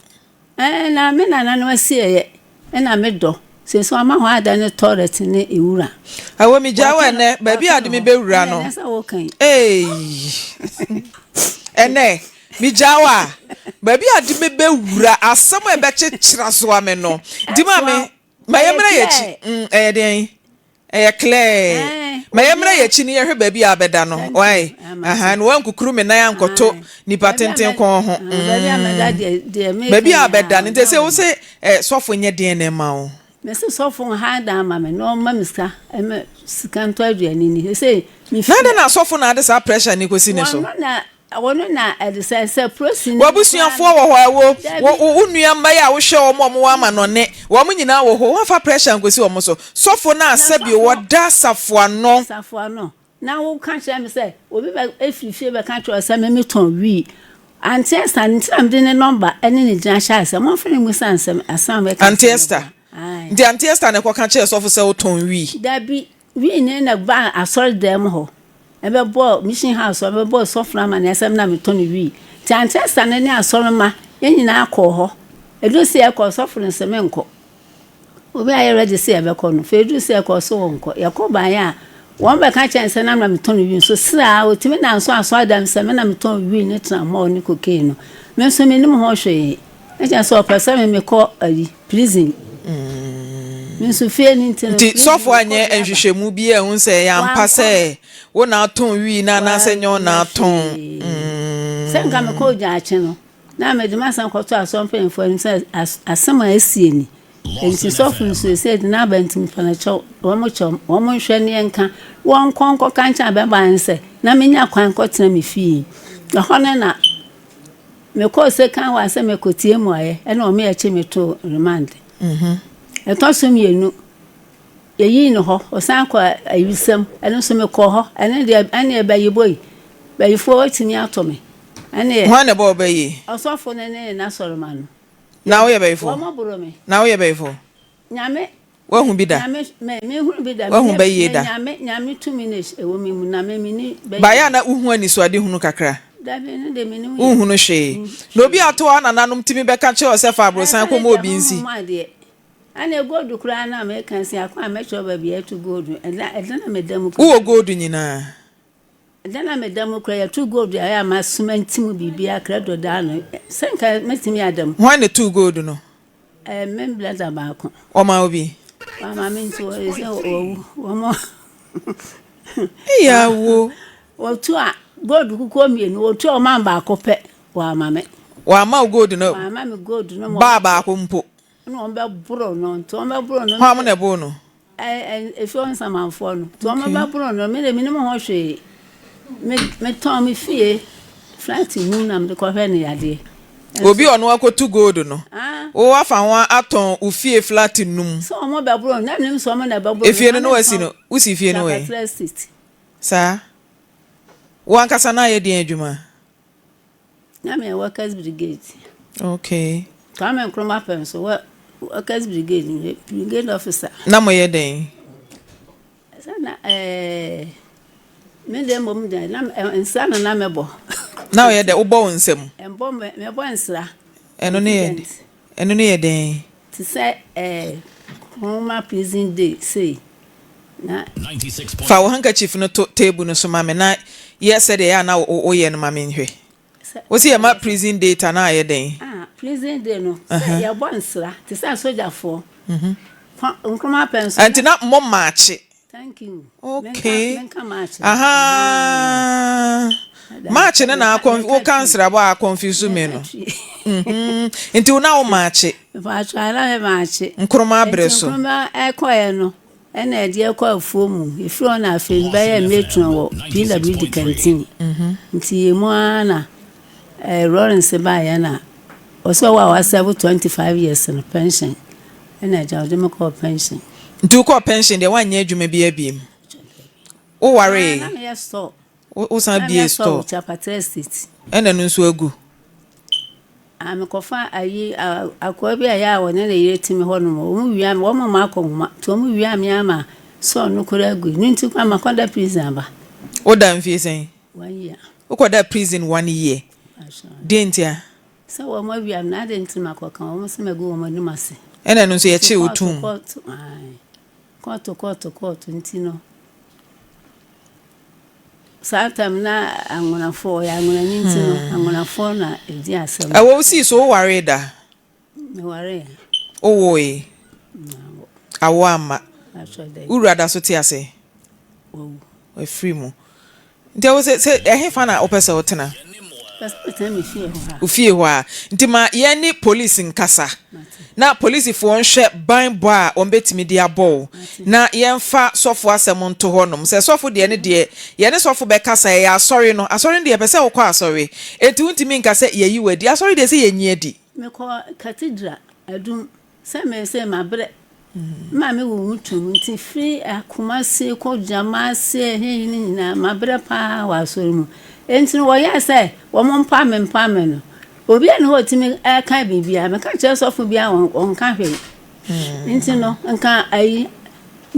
B: Ɛɛ na me nananom asieɛ ɛna me dɔ. Seesei wama hɔ adane toilet ne ewura.
A: Awo me gyaa wo ɛnɛ baabi a ade me bɛwura no.
B: Ɛnɛ sɛ woka yi.
A: Eii ɛnɛ me gyaa wo a baabi a ade me bɛwura asɛm a ɛbɛkyekyera soa me no nti ma me ma yɛmmra yɛkyi mm ɛyɛ deɛn. Ɛyɛ clear. Ma yɛmmra yɛn akyi na yɛhwɛ baabi a abɛda no. Why? Aha, na wankukuru me nan ankɔto nipa tenten kɔn ho. Mm. Baabi a abɛda no. Nti sɛ wo se eh, sɔfo nyɛ deɛn na ɛma wo?
B: Mese sɔfo nha dan ma me na ɔma me sika, ɛma sika ntɔ aduane ni. Sɛ
A: me fi. Na adɛn na sɔfo na ade saa pressure ni kɔsi ne so?
B: Wɔno na Wɔno na ɛde sɛ sɛ prosini.
A: W'abusuafoɔ wɔ hɔ ɛwo, wo wo nua mma yi a wohwɛ wɔn a wɔwɔ amanɔne, wɔn nyinaa wɔ hɔ, woamfa pressure ankosi wɔn so. Sɔfo no a sɛbio wɔda asafo ano.
B: Asafo ano. Na woka kyerɛ me sɛ obi bɛ efiri fie bɛka kyerɛ wo sɛ me metɔn wii. Auntie Esther nti na mede ne nɔmba ne ne gyina hyɛ ase. Momfa ne mmusa nsɛm asɛm a mɛka.
A: Auntie Esther. Nti Auntie Esther na ɛkɔka kyerɛɛ sɔfo sɛ wotɔn wii?
B: Dabi. Wii ne na baa asɔredan mu hɔ bɛbɔɔ mission house hɔ bɛbɔɔ sɔfo no amanneɛ sɛ me na metɔ no wii. Nti Auntie Esther no ne asɔremma yɛn nyinaa kɔɔ hɔ. Ɛduru sɛ yɛkɔ, sɔfo no se menkɔ. Obi ayɛ ready sɛ yɛbɛkɔ no, afei ɛduru sɛ yɛkɔ ɔse wɔnkɔ. Yɛkɔ baeɛ a, wɔn bɛka kyerɛ no sɛ na me na metɔ no wii nso sraa ɔtumi nanso asɔredan mu sɛ me na metɔn wii ne tramadol ne cocaine no. Me nso mennim ho hwee. Na kyerɛ sɛ ɔpɛ sɛ me mekɔ ayi prison. Me nso fie no nti no.
A: Nti sɔfo anyɛ nhwehwɛmu bi anhu sɛ ɛyɛ ampa sɛ wo na atɔn wii no anaasɛ nyɛ wo na atɔn.
B: Sɛ nka mekɔ ogyaakye no na mede m'asɛm kɔto asɔre mpanyinfoɔ anim sɛ asɛm a asie ni. Nti sɔfo nso ɛsɛ de n'aba nti mpa no kyɛw wɔn kyɛw wɔn nhwɛ ne yɛnka wɔn nkɔ nkɔka nkyɛn abɛbaa no sɛ na menya kwan kɔtena me fie. Ɛhɔ no na Mekɔɔ Sekan hɔ a sɛ mekɔtie mmuaeɛ ɛna wɔn yɛ kye me too remand. Ɛtɔ so mmienu, yɛyii no hɔ, ɔsan kɔ awisɛm, ɛno nso mekɔɔ hɔ, ɛno deɛ ɛneɛ bayibɔ yi, bayifoɔ atumi ato me. Ɛneɛ.
A: Hwan na ɛbɔɔ wo bayie?
B: Ɔsɔfo no ne n'asɔremma no.
A: Na woyɛ bayifoɔ?
B: Wɔn boro me.
A: Na woyɛ bayifoɔ?
B: Nyame.
A: Woahu bi da? Woahu bayie da? Baeɛ a na wohu anisoadehunu kakra? Wonhunu hwee. Na obi a ɔte hɔ a nananom tumi bɛka kyerɛ wo sɛ fa aborosan kɔma obi nsi. Wowɔ gold nyinaa?
B: Dan a meda mu koraa yɛto gold a ɛyɛ a masoma nti mu biribiara krado da ano. Sɛ nka mɛtumi ada mu.
A: Hwan na ɛtoo gold no?
B: Ɛyɛ me brada baako.
A: Ɔma wo bi?
B: Wama me nti wɔyɛ sɛ wɔwu. Wɔn.
A: Eyi awo.
B: Wɔtu a gold kukuo mmienu wɔtu a wɔma baako pɛ wɔama me.
A: Wɔama wo gold no?
B: Wɔama me gold no.
A: Baa baako mpo.
B: Ɛna wɔn bɛboro no nti wɔn bɛboro no.
A: Hwan mo na ɛboro no?
B: Efie hɔ nsamanfoɔ no nti wɔn bɛboro no me de menim ho hwee me metɔn me fie flat mu na mede kɔhwɛ no yadeɛ.
A: Obi a ɔno akɔtu gold no wo afa ho atɔn wo fie flat num.
B: Sɛ wɔn bɛboro no na menim sɛ wɔn na ɛbɛboro no.
A: Efie no na wasi no wosi fie no wɔ
B: he? Estate.
A: Saa wo ankasa na ayɛ deɛn adwuma?
B: Na meyɛ workers brigade.
A: Okay.
B: Kwame Nkrumah pɛn so wɔ workers brigade no brigade officer.
A: Na mo yɛ dɛn?
B: Sɛ na ɛɛ me deɛ mmom deɛ na nsra na na mɛbɔ.
A: Na ɔyɛ dɛ wobɔ wo nsam?
B: Mbɔ mɛbɔ nsra.
A: Ɛno ne yɛ ɛno ne yɛ dɛn?
B: Te sɛ ɛɛ Nkrumah prison day sei. Na.
A: Fa wo handkerchief no to table no so ma me na yɛ sɛdeɛ ɛyɛ a na woyɛ no ma me nhwɛ. Wo se yɛma prison date a na ayɛ dɛn?
B: Ah, prison day no, sɛ yɛbɔ nsra te sɛ asogyafoɔ. Nkrumah pɛ nso.
A: Nti na mo maakye.
B: Thank you.
A: Okay.
B: Menka maakye.
A: Aha. Maakye no na woka nsrabɔ a confuse me no. Nti wo na wo maakye.
B: Mpatsɔ ara me maakye.
A: Nkrumah bere so.
B: Nti Nkrumah ɛkɔɛ no ɛna ɛde ɛkɔ afuo mu. Efiri hɔ na afei mebɛyɛɛ matron wɔ PWD canteen. Nti yɛ mu ara na ɛɛ Lawrence baeɛ na ɔsɛ ɔwɔ a wasɛvo 25 years no pension ɛna agya ɔde me kɔɔ pension.
A: Nti wokɔɔ pension deɛ woanyɛ adwuma biara biem? Wowaree?
B: Na meyɛ store.
A: Wo san bie store.
B: Na meyɛ store wɔ Chapatre Estate.
A: Ɛna ɛno nso agu.
B: Ah mekɔfa ayi akoa bi a ɛyɛ a ɔne ne yere te me hɔ nom wɔn wia me wɔn ma makɔ nwoma nti wɔn wia me ama sɔɔ no koraa agu no nti koraa makɔda prison aba.
A: Woda mfie sɛn?
B: One year.
A: Wokɔda prison one year? Deɛ ntia?
B: Sɛ wɔn awia me na adɛn nti na makɔka wɔn sɛ magu wɔn anim ase.
A: Ɛna ɛno nso yɛkyee wo toom.
B: Kɔɔto kɔɔto kɔɔto kɔɔto kɔɔto nti no. Saa tam na anwonafoɔ, ɔyɛ anwonani nti no, anwonafoɔ na ɛdi asɛm.
A: Ɛwɔ wo sii so wowaree da?
B: Mewaree.
A: Wowoe?
B: Manwo.
A: Awo amma?
B: Atwɔ dɛ.
A: Wo wura da so te ase?
B: Wawu.
A: Wafiri mu. Nti ɛwɔ sɛ sɛ ɛhefa na wopɛ sɛ wotena?
B: Mepɛ sɛ metena me fie hɔ a.
A: Wo fie hɔ a. Nti ma yɛne polisi nkasa. Na polisifoɔ nhwɛ banbɔ a wɔbɛtumi de abɔ wo. Na yɛmfa sɔfo asɛm nto hɔnom. Sɛ sɔfo deɛ no deɛ, yɛne sɔfo bɛkasa, ɛyɛ asɔre no. Asɔre no deɛ, yɛpɛ sɛ wokɔ asɔre. Enti wontumi nka sɛ yɛayi wo adi. Asɔre deɛ, sɛ yɛnyi adi.
B: Mekɔ Cathedral, Adum, sɛ me sɛ mabrɛ. Me maame woo me toom nti firi Kumasi kɔ Gyamase ɛhe ne nyinaa mabrɛ paa wɔ asɔre mu. Enti no wɔyɛɛ sɛ wɔn mpa me mpa me no, obiara nni hɔ a ɔtumi ka biribiara. Meka kyerɛ sɔfo biara ɔnka hwee. Nti no, nka ayi,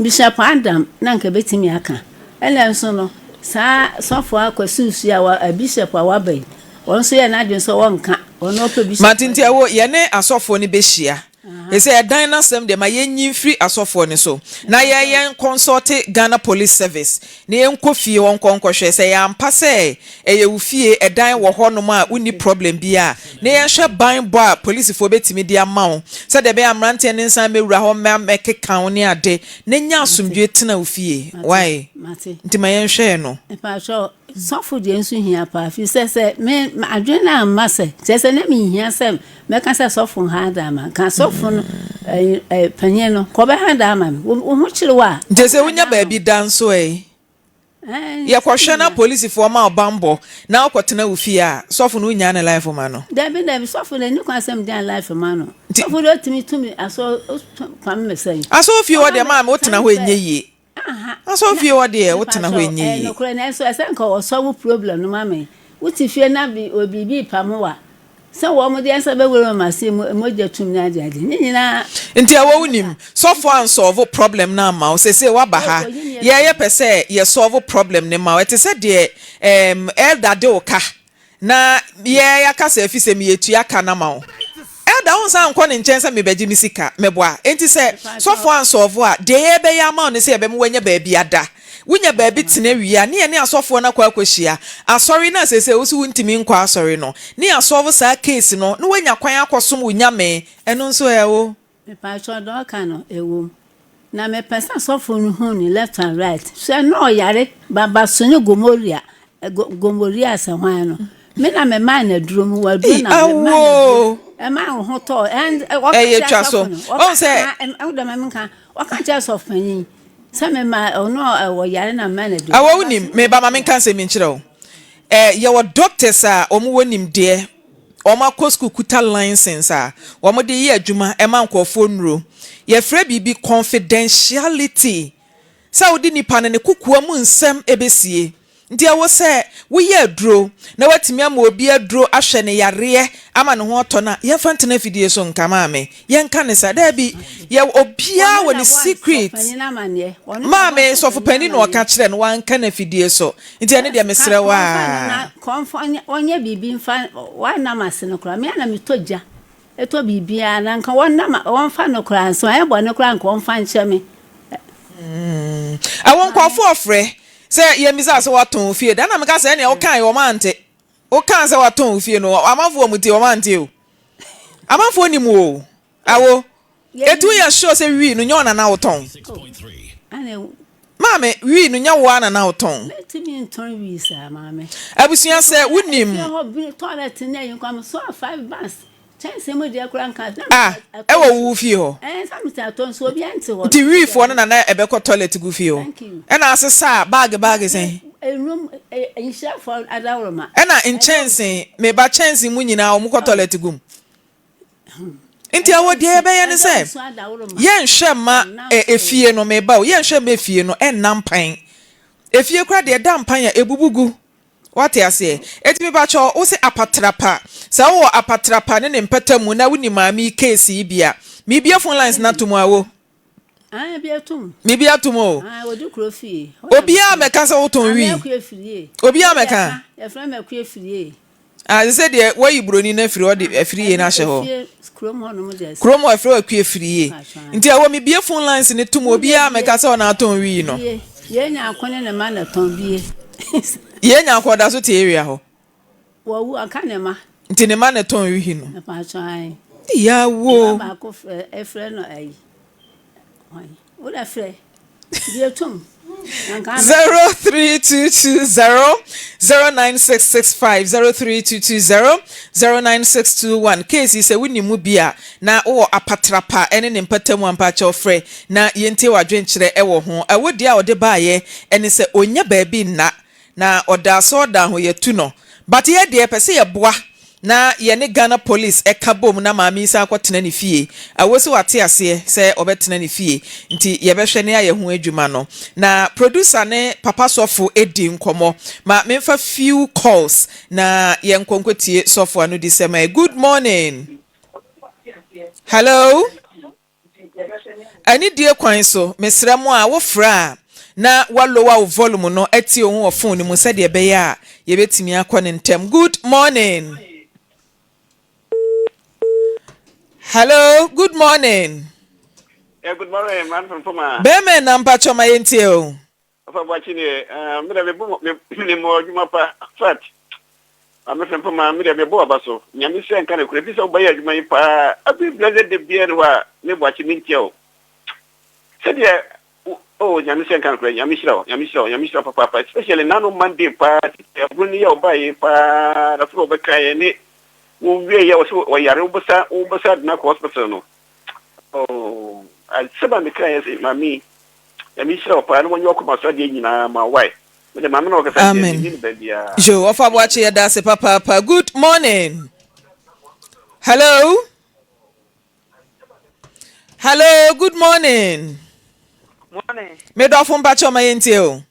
B: Bishop Adam na nka ebetumi aka. Ɛna nso no, saa sɔfo Akwasi a wa, bishop a waba yi, ɔno nso yɛ n'adwene sɛ ɔnka, ɔno ɔpɛ bishop.
A: Mate nti ɛwo, yɛne asɔfoɔ no bɛhyia. Ɛsɛ ɛdan no asɛm deɛ ma yɛnyi mfiri asɔfoɔ no so na yɛn yɛn kɔnsɔlte Ghana Police Service na yɛnkɔ fie hɔ nkɔ nkɔhwɛ sɛ ɛyɛ ampa sɛ ɛyɛ wo fie ɛdan wɔ hɔ nom a wonni problem biara a na yɛnhwɛ ban bɔ a polisifoɔ bɛtumi de ama wo sɛdeɛ ɛbɛyɛ a mmeranteɛ no nsan mmɛwura hɔ mmɛ mmɛkeka wo ne ade na nya asomdwoeɛ tena wo fie wai nti ma yɛnhwɛ ɛno.
B: Mpakyɛw, sɔfo deɛ nso hia paa firi sɛ sɛ me adwene no amma sɛ kyerɛ sɛ na menhia sɛ mɛka sɛ sɔfo nha da ama nka sɔfo no ɛɛ panyin no kɔ bɛha da ama me wo ho kyere wo a.
A: Nti sɛ wonya baabi da nso ɛ? Yɛkɔhwɛ na polisifoɔ ma wo banbɔ na wokɔtena wo fie a, sɔfo no wonyaa ne life ma no?
B: Dabi dabi, sɔfo no ɛnni kwan sɛ megyaa ne life ma no. Sɔfo deɛ ɔtumi tu me asɔ pam me sɛn.
A: Asɔrefie hɔ deɛ maame wotena hɔ ɛnyɛ yie. Asɔrefie hɔ deɛ wotena hɔ ɛnyɛ yie.
B: Ɛyɛ nokorɛ nanso ɛsɛ nka ɔsɔfo problem no ma me. Wote fie na biribi repam wo a, Sɛ wɔn de nsa bɛwura wɔn ase mu mogya tum ne ade ade ne nyinaa.
A: Nti ɛwɔ wo nim sɔfo ansɔlvo problem no amma wo sesei waba ha yɛ yɛ pɛ sɛ yɛ sɔlvo problem no ma wo ɛte sɛ deɛ ɛɛm elder de wo ka na yɛ yaka sɛ afisɛ me yɛ tua ka no ama wo elder wo nsan nkɔ ne nkyɛn sɛ me bɛgye me sika mɛboa enti sɛ sɔfo ansɔlvo a deɛ yɛ bɛyɛ ama wo ne sɛ yɛbɛma wanya baabi ada. Wonya baabi tena wie a, ne yɛne asɔfoɔ no akɔ akɔhyia. Asɔre no a seesei wo se wontumi nkɔ asɔre no, ne yɛasɔlve saa case no, na woanya kwan akɔsom wo Nyame. Ɛno nso ɛ wo?
B: Mepakyɛw deɛ ɔka no ɛwom. Na mepɛ sɛ asɔfo no hu no left and right. Hwɛ na ɔyare babaso ne gomoria gomoria sɛ hwan no. Me na me maa no aduro mu wɔ aduro na me maa no aduro. Ɛma wo ho tɔ ɛn ɔka
A: kyerɛ asɔfo no. Ɔka
B: sɛ ɛwɔ dɛm ɛm nka ɔka kyerɛ asɔfo panyin sɛ me ma ɔno ɔyare na me maa no aduro.
A: Awɔ wonim me ba ma me nka nsɛm nkyerɛ wo. Ɛ yɛwɔ doctors a wɔn wɔ nimdeɛ Wɔakɔ sukuu kuta license a wɔde yɛ adwuma ma nkurɔfoɔ nnuro. Yɛfrɛ biribi confidentiality, sɛ wode nipa no ne kokoa mu nsɛm bɛsie. Nti ɛwɔ sɛ woyɛ aduro na woatumi ama obi aduro ahwɛ ne yareɛ ama ne ho atɔ no a, yɛmfa ntena afidie so nka maame. Yɛnka no saa. Daabi, yɛwɔ obiara wɔ ne secret. Maame, sɔfo panin na ɔka kyerɛ no, wanka no afidie so. Nti ɛno deɛ mesrɛ wo
B: aa. Kɔmfɔ ɔnyɛ biribi mfa wɔnam ase no koraa me ara na metɔ gya tɔ biribiara na nka wɔnam wɔmfa no koraa nso ɛyɛ bɔne koraa nka wɔmfa nkyɛ me.
A: Ɛwɔ nkurɔfoɔ ɔfrɛ sɛ yɛmmisa sɛ watɔn ofie da na meka sɛ ɛnea wokae wɔn ante wokaa sɛ watɔn ofie no amanfoɔ wɔn tie wɔn ante o amanfoɔ nim o awo Etu yɛ sure sɛ wii no nyɛ ɔna na wotɔn? Maame, wii no nyɛ wo ara na na wotɔn?
B: Mɛtumi ntɔn wii saa, maame.
A: Abusua sɛ wonim.
B: Efie hɔ bi toilet ne ayi nkwa so a five bags kyɛnsee mu deɛ koraa nka.
A: Ah, ɛwɔ wo fie hɔ?
B: Ɛɛ, sɛ mete atɔ nso obi nte hɔ.
A: Nti wii foɔ no na na ɛbɛkɔ toilet gu fie hɔ? Ɛna asesa a baage baage sɛn?
B: Enum, nhyirafoɔ adaworoma.
A: Ɛna nkyɛnsee, meba kyɛnsee mu nyinaa wɔn kɔ toilet gu mu. Nti ɛwɔ deɛ yɛbɛyɛ ne sɛ yɛnhwɛ mma efie no meba o yɛnhwɛ mma efie no ɛnna mpan efie kora deɛ ɛda mpan a ebubu gu wate aseɛ eti mepa kyɛw wo se apatrapa sɛ wowɔ apatrapa ne ne mpɛtɛ mu na woni maame yi case yi bi a mebie phone lines na to mu awo mebie ato mu o obiara mɛka sɛ wotɔn wi obiara mɛka Ah sese deɛ wayi buroni no afiri hɔ de afiri yie no ahyɛ hɔ. Kurom hɔ ɛfrɛ akue firi yie. Nti ɛwɔ me bie phone lines no tum obiara mɛka sɛ ɔna atɔn wii no.
B: Yɛn nyanko ne ne ma na tɔn bie.
A: Yɛn nyanko ɔda so te area hɔ.
B: Wɔwu aka ne ma.
A: Nti ne ma na tɔn wii no. Yawo.
B: Baako frɛ no ayi.
A: 03220 09665 03220 09621 Case yi sɛ wonim mu bi a na wowɔ apatrapa ne ne mpatamu a mpakyɛw frɛ na yɛntie w'adwenkyerɛ wɔ ho. Ɛwo deɛ a ɔde baeɛ ne sɛ ɔnnya baabi nna Na ɔda asɔrdan ho yɛtu no but yɛ deɛ yɛpɛ sɛ yɛboa na yɛne Ghana police ɛka bom na maame yi san kɔ tena ne fie. Awo sɛ wate aseɛ sɛ ɔbɛtena ne fie nti yɛbɛhwɛ ne ayɛ ho adwuma no. Na producer ne papa sɔfo di nkɔmmɔ. Ma memfa few calls na yɛnkɔ nkɔtie sɔfo anodisɛm ɛ. Good morning. Hello. Anidie kwan so, mesrɛ mo a wofrɛ a na wa lower wo volume no atie wo ho wɔ phone no mu sɛdeɛ ɛbɛyɛ a yɛbɛtumi akɔ no ntɛm. Good morning. Hello, good morning.
C: Yeah, good morning, man from Puma.
A: Bɛrima na mpakyɛ ma yɛntie o.
C: Papa Boakye deɛ eh, me deɛ mebɔ me me mɔ adwuma pa fat maame Frimpong ma me deɛ mebɔ aba so nyame sɛ nka no korɛ fi sɛ wobɛyɛ adwuma yi paa every blessed day biara ne hɔ a me Boakye mentia o sɛdeɛ oh nyame sɛ nka no korɛ nyame hyira wo nyame hyira wo nyame hyira wo papaapa especially nano Monday paa titi aburo no yɛ ɔbaa yi paa na foro wɔbɛka yɛ ne wowie yɛ wɔ sɛ wɔyare wobɛsa wobɛsa adena kɔ hospital no oh asɛm a meka yɛ sɛ maame Nyame nhyira wo paa na wɔnyɛ wakoma so adeɛ nyinaa ma wo wai mede maame na ɔkasa deɛ
A: Amen.
C: menni no baabiaa.
A: Yo, Ɔfa Boakye yɛda ase papaapa. Good morning. Hello. Hello, good morning.
D: Morning.
A: Me dɔfo mpakyɛ ɔma yɛntie o.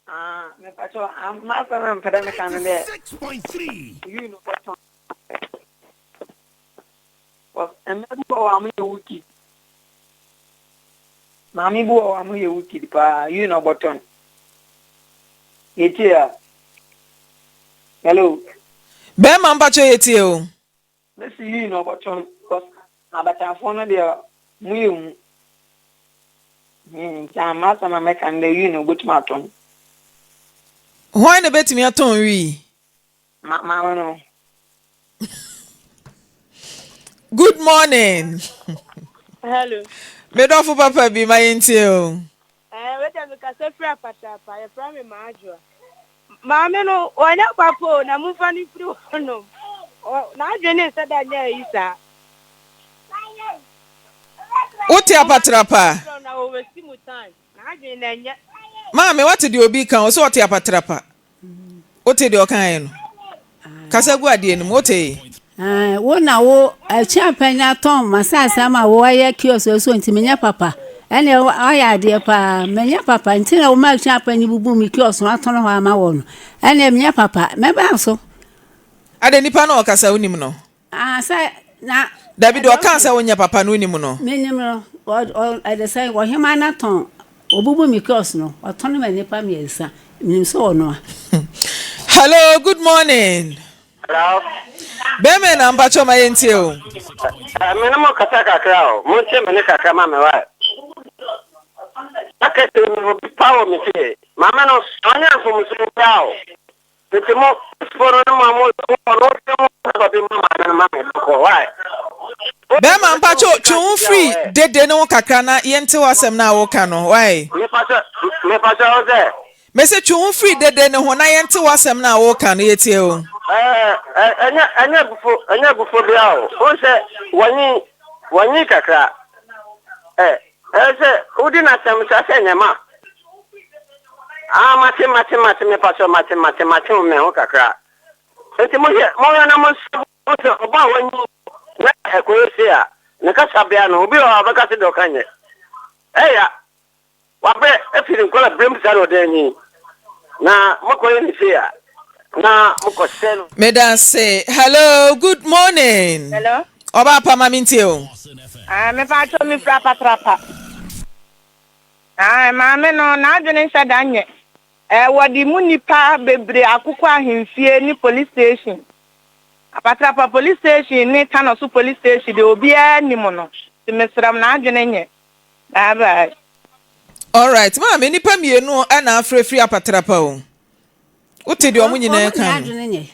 D: Ah, mepakyɛ m'asɛm a mepɛ dɛ meka no dɛ you no bɔtɔn. Mmaa bi wɔ hɔ a wɔyɛ wicked. Maame bi wɔ hɔ a wɔyɛ wicked paa. You na ɔbɔtɔn. Yɛtie a. Hello.
A: Bɛrima mpakyɛ yɛtie o.
D: Mesi you na ɔbɔtɔn because abataafoɔ no deɛ mo yɛ hu. Ntsi a m'asɛm a mɛka nye dɛ wii no obotum atɔn.
A: Hwan na obetumi atɔn wii?
D: Ma maame no.
A: Good morning.
E: Hello.
A: Me dɔfo papa bi ma yɛntie o.
E: Ɛɛ wei deɛ mekasa firi apatrapa yɛfrɛ me Maadwoa. Maame no ɔnyɛ papa o na momfa no mfiri hɔnom. N'adwene nsɛ da nyɛ ayi saa.
A: Wote apatrapa? Maame woate deɛ obi ka o sɛ ɔte apatrapa. Wote deɛ ɔkaeɛ no? Kasa gu adeɛ no mu, wote?
B: Wo na wo akyia panyin atɔn m'asase ama wo ayɛ kiosk so nti menyɛ papa. Ɛnna ɔyɛ adeɛ paa menyɛ papa nti na woma akyia panyin bubu me kiosk no atɔn hɔ ama wɔ no. Ɛnna menyɛ papa mɛba so.
A: Adɛ nipa no ɔkasa wonim no?
B: Ah, sɛ na.
A: Dabi deɛ ɔkaa sɛ wonyɛ papa no wonim no?
B: Menim no, ɔ ɔ ɛde sɛ ɔhemaa no atɔn, ɔbubu me kiosk no, ɔtɔn ma nnipa mmiɛnsa, menim sɛ ɔnoa.
A: Hello, good morning.
C: Hello.
A: Bɛmɛ na mpakyɛ ma yɛntie o.
C: Eh, me ne mo kasa kakra o. Mo ntie me ne kakra ma me wae. Akɛse mi obi pa wɔ me fie. Maame no, ɔnyɛ mfomso biara o. Nti mo fo no ne mo a mo wɔ no mo mo papa bi ma maame no ma me bɔkɔ why.
A: Bɛɛma mpakyɛw twe wo firi dede no ho kakra na yɛnte w'asɛm no a woka no why.
C: Mepakyɛw mepakyɛw wo sɛ.
A: Mese twe wo firi dede no ho na yɛnte w'asɛm no a woka no yɛtie wo.
C: Ɛɛ ɛnyɛ ɛnyɛ abufo ɛnyɛ abufo bia o wohu sɛ wanyin wanyin kakra ɛ ɛyɛ sɛ wodi n'asɛm saa sɛ nyɛ ma. Ah mate mate mate mepakyɛw mate mate mate wo me ho kakra nti mohwɛ monhwɛ na monsa ho sɛ ɔba a wanyin na ɛkɔyɛ sei a ne kasabea no obi wɔ hɔ a ɔbɛka sɛ deɛ ɔka nyɛ ɛya wabrɛ afiri ne nkɔla berɛ mu saa na ɔde anyin na mokɔyɛ ne sei a na mokɔsɛ no.
A: Meda ase. Hello, good morning.
E: Hello.
A: Ɔbaa pa ma mentie o.
E: Ah, mepakyɛw mefiri apatrapa. Ae, maame no, n'adwene nhyɛ da nyɛ. Ɛɛ, wɔde mu nnipa bebree akokɔ ahemfie ne police station. Apatrapa police station ne Tanoso police station deɛ obiara nim no. Nti mesrɛ mo, n'adwene nyɛ. Bye bye.
A: Alright, maame, nnipa mmienu na afrɛ firi Apatrapa o. Wote deɛ wɔn nyinaa
B: Wɔn
A: ka no.
B: adwene nyɛ.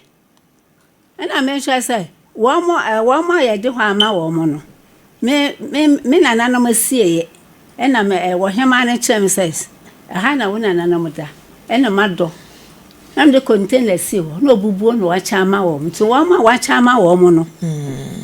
B: Ɛna mehwɛ sɛ wɔn wɔn a yɛde hɔ ama wɔn no, me me me nananom asieeɛ. Ɛna me ɛ ɔhemaa no kyerɛ me sɛ ɛha na wo nananom da. Ɛna madɔ. Na mede container si hɔ na obubuo na wakyɛ ama wɔn. Nti wɔn a wakyɛ ama wɔn no,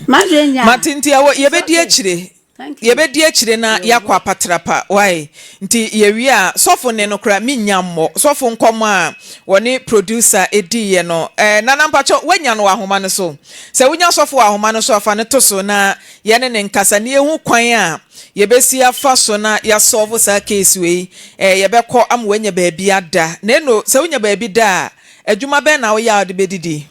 B: madwene nyɛ a.
A: Mate nti ɛwɔ yɛbɛdi akyire. Yɛbɛdi akyire na yɛakɔ apatrapa wai nti yɛwie a sɔfo nne no koraa mennya mmɔ sɔfo nkɔmmɔ a wɔne producer diiɛ no eh, Nana mpakyɛ woanya no wɔ ahoma no so sɛ wonya sɔfo wɔ ahoma no so a fa no to so na yɛne no nkasa na yɛhu kwan a yɛbɛsi afa so na yɛasɔlvo saa case wei eh, yɛbɛkɔ ama woanya baabi ada na eno sɛ wonya baabi da a adwuma bɛn na woyɛ a wode bɛdidi?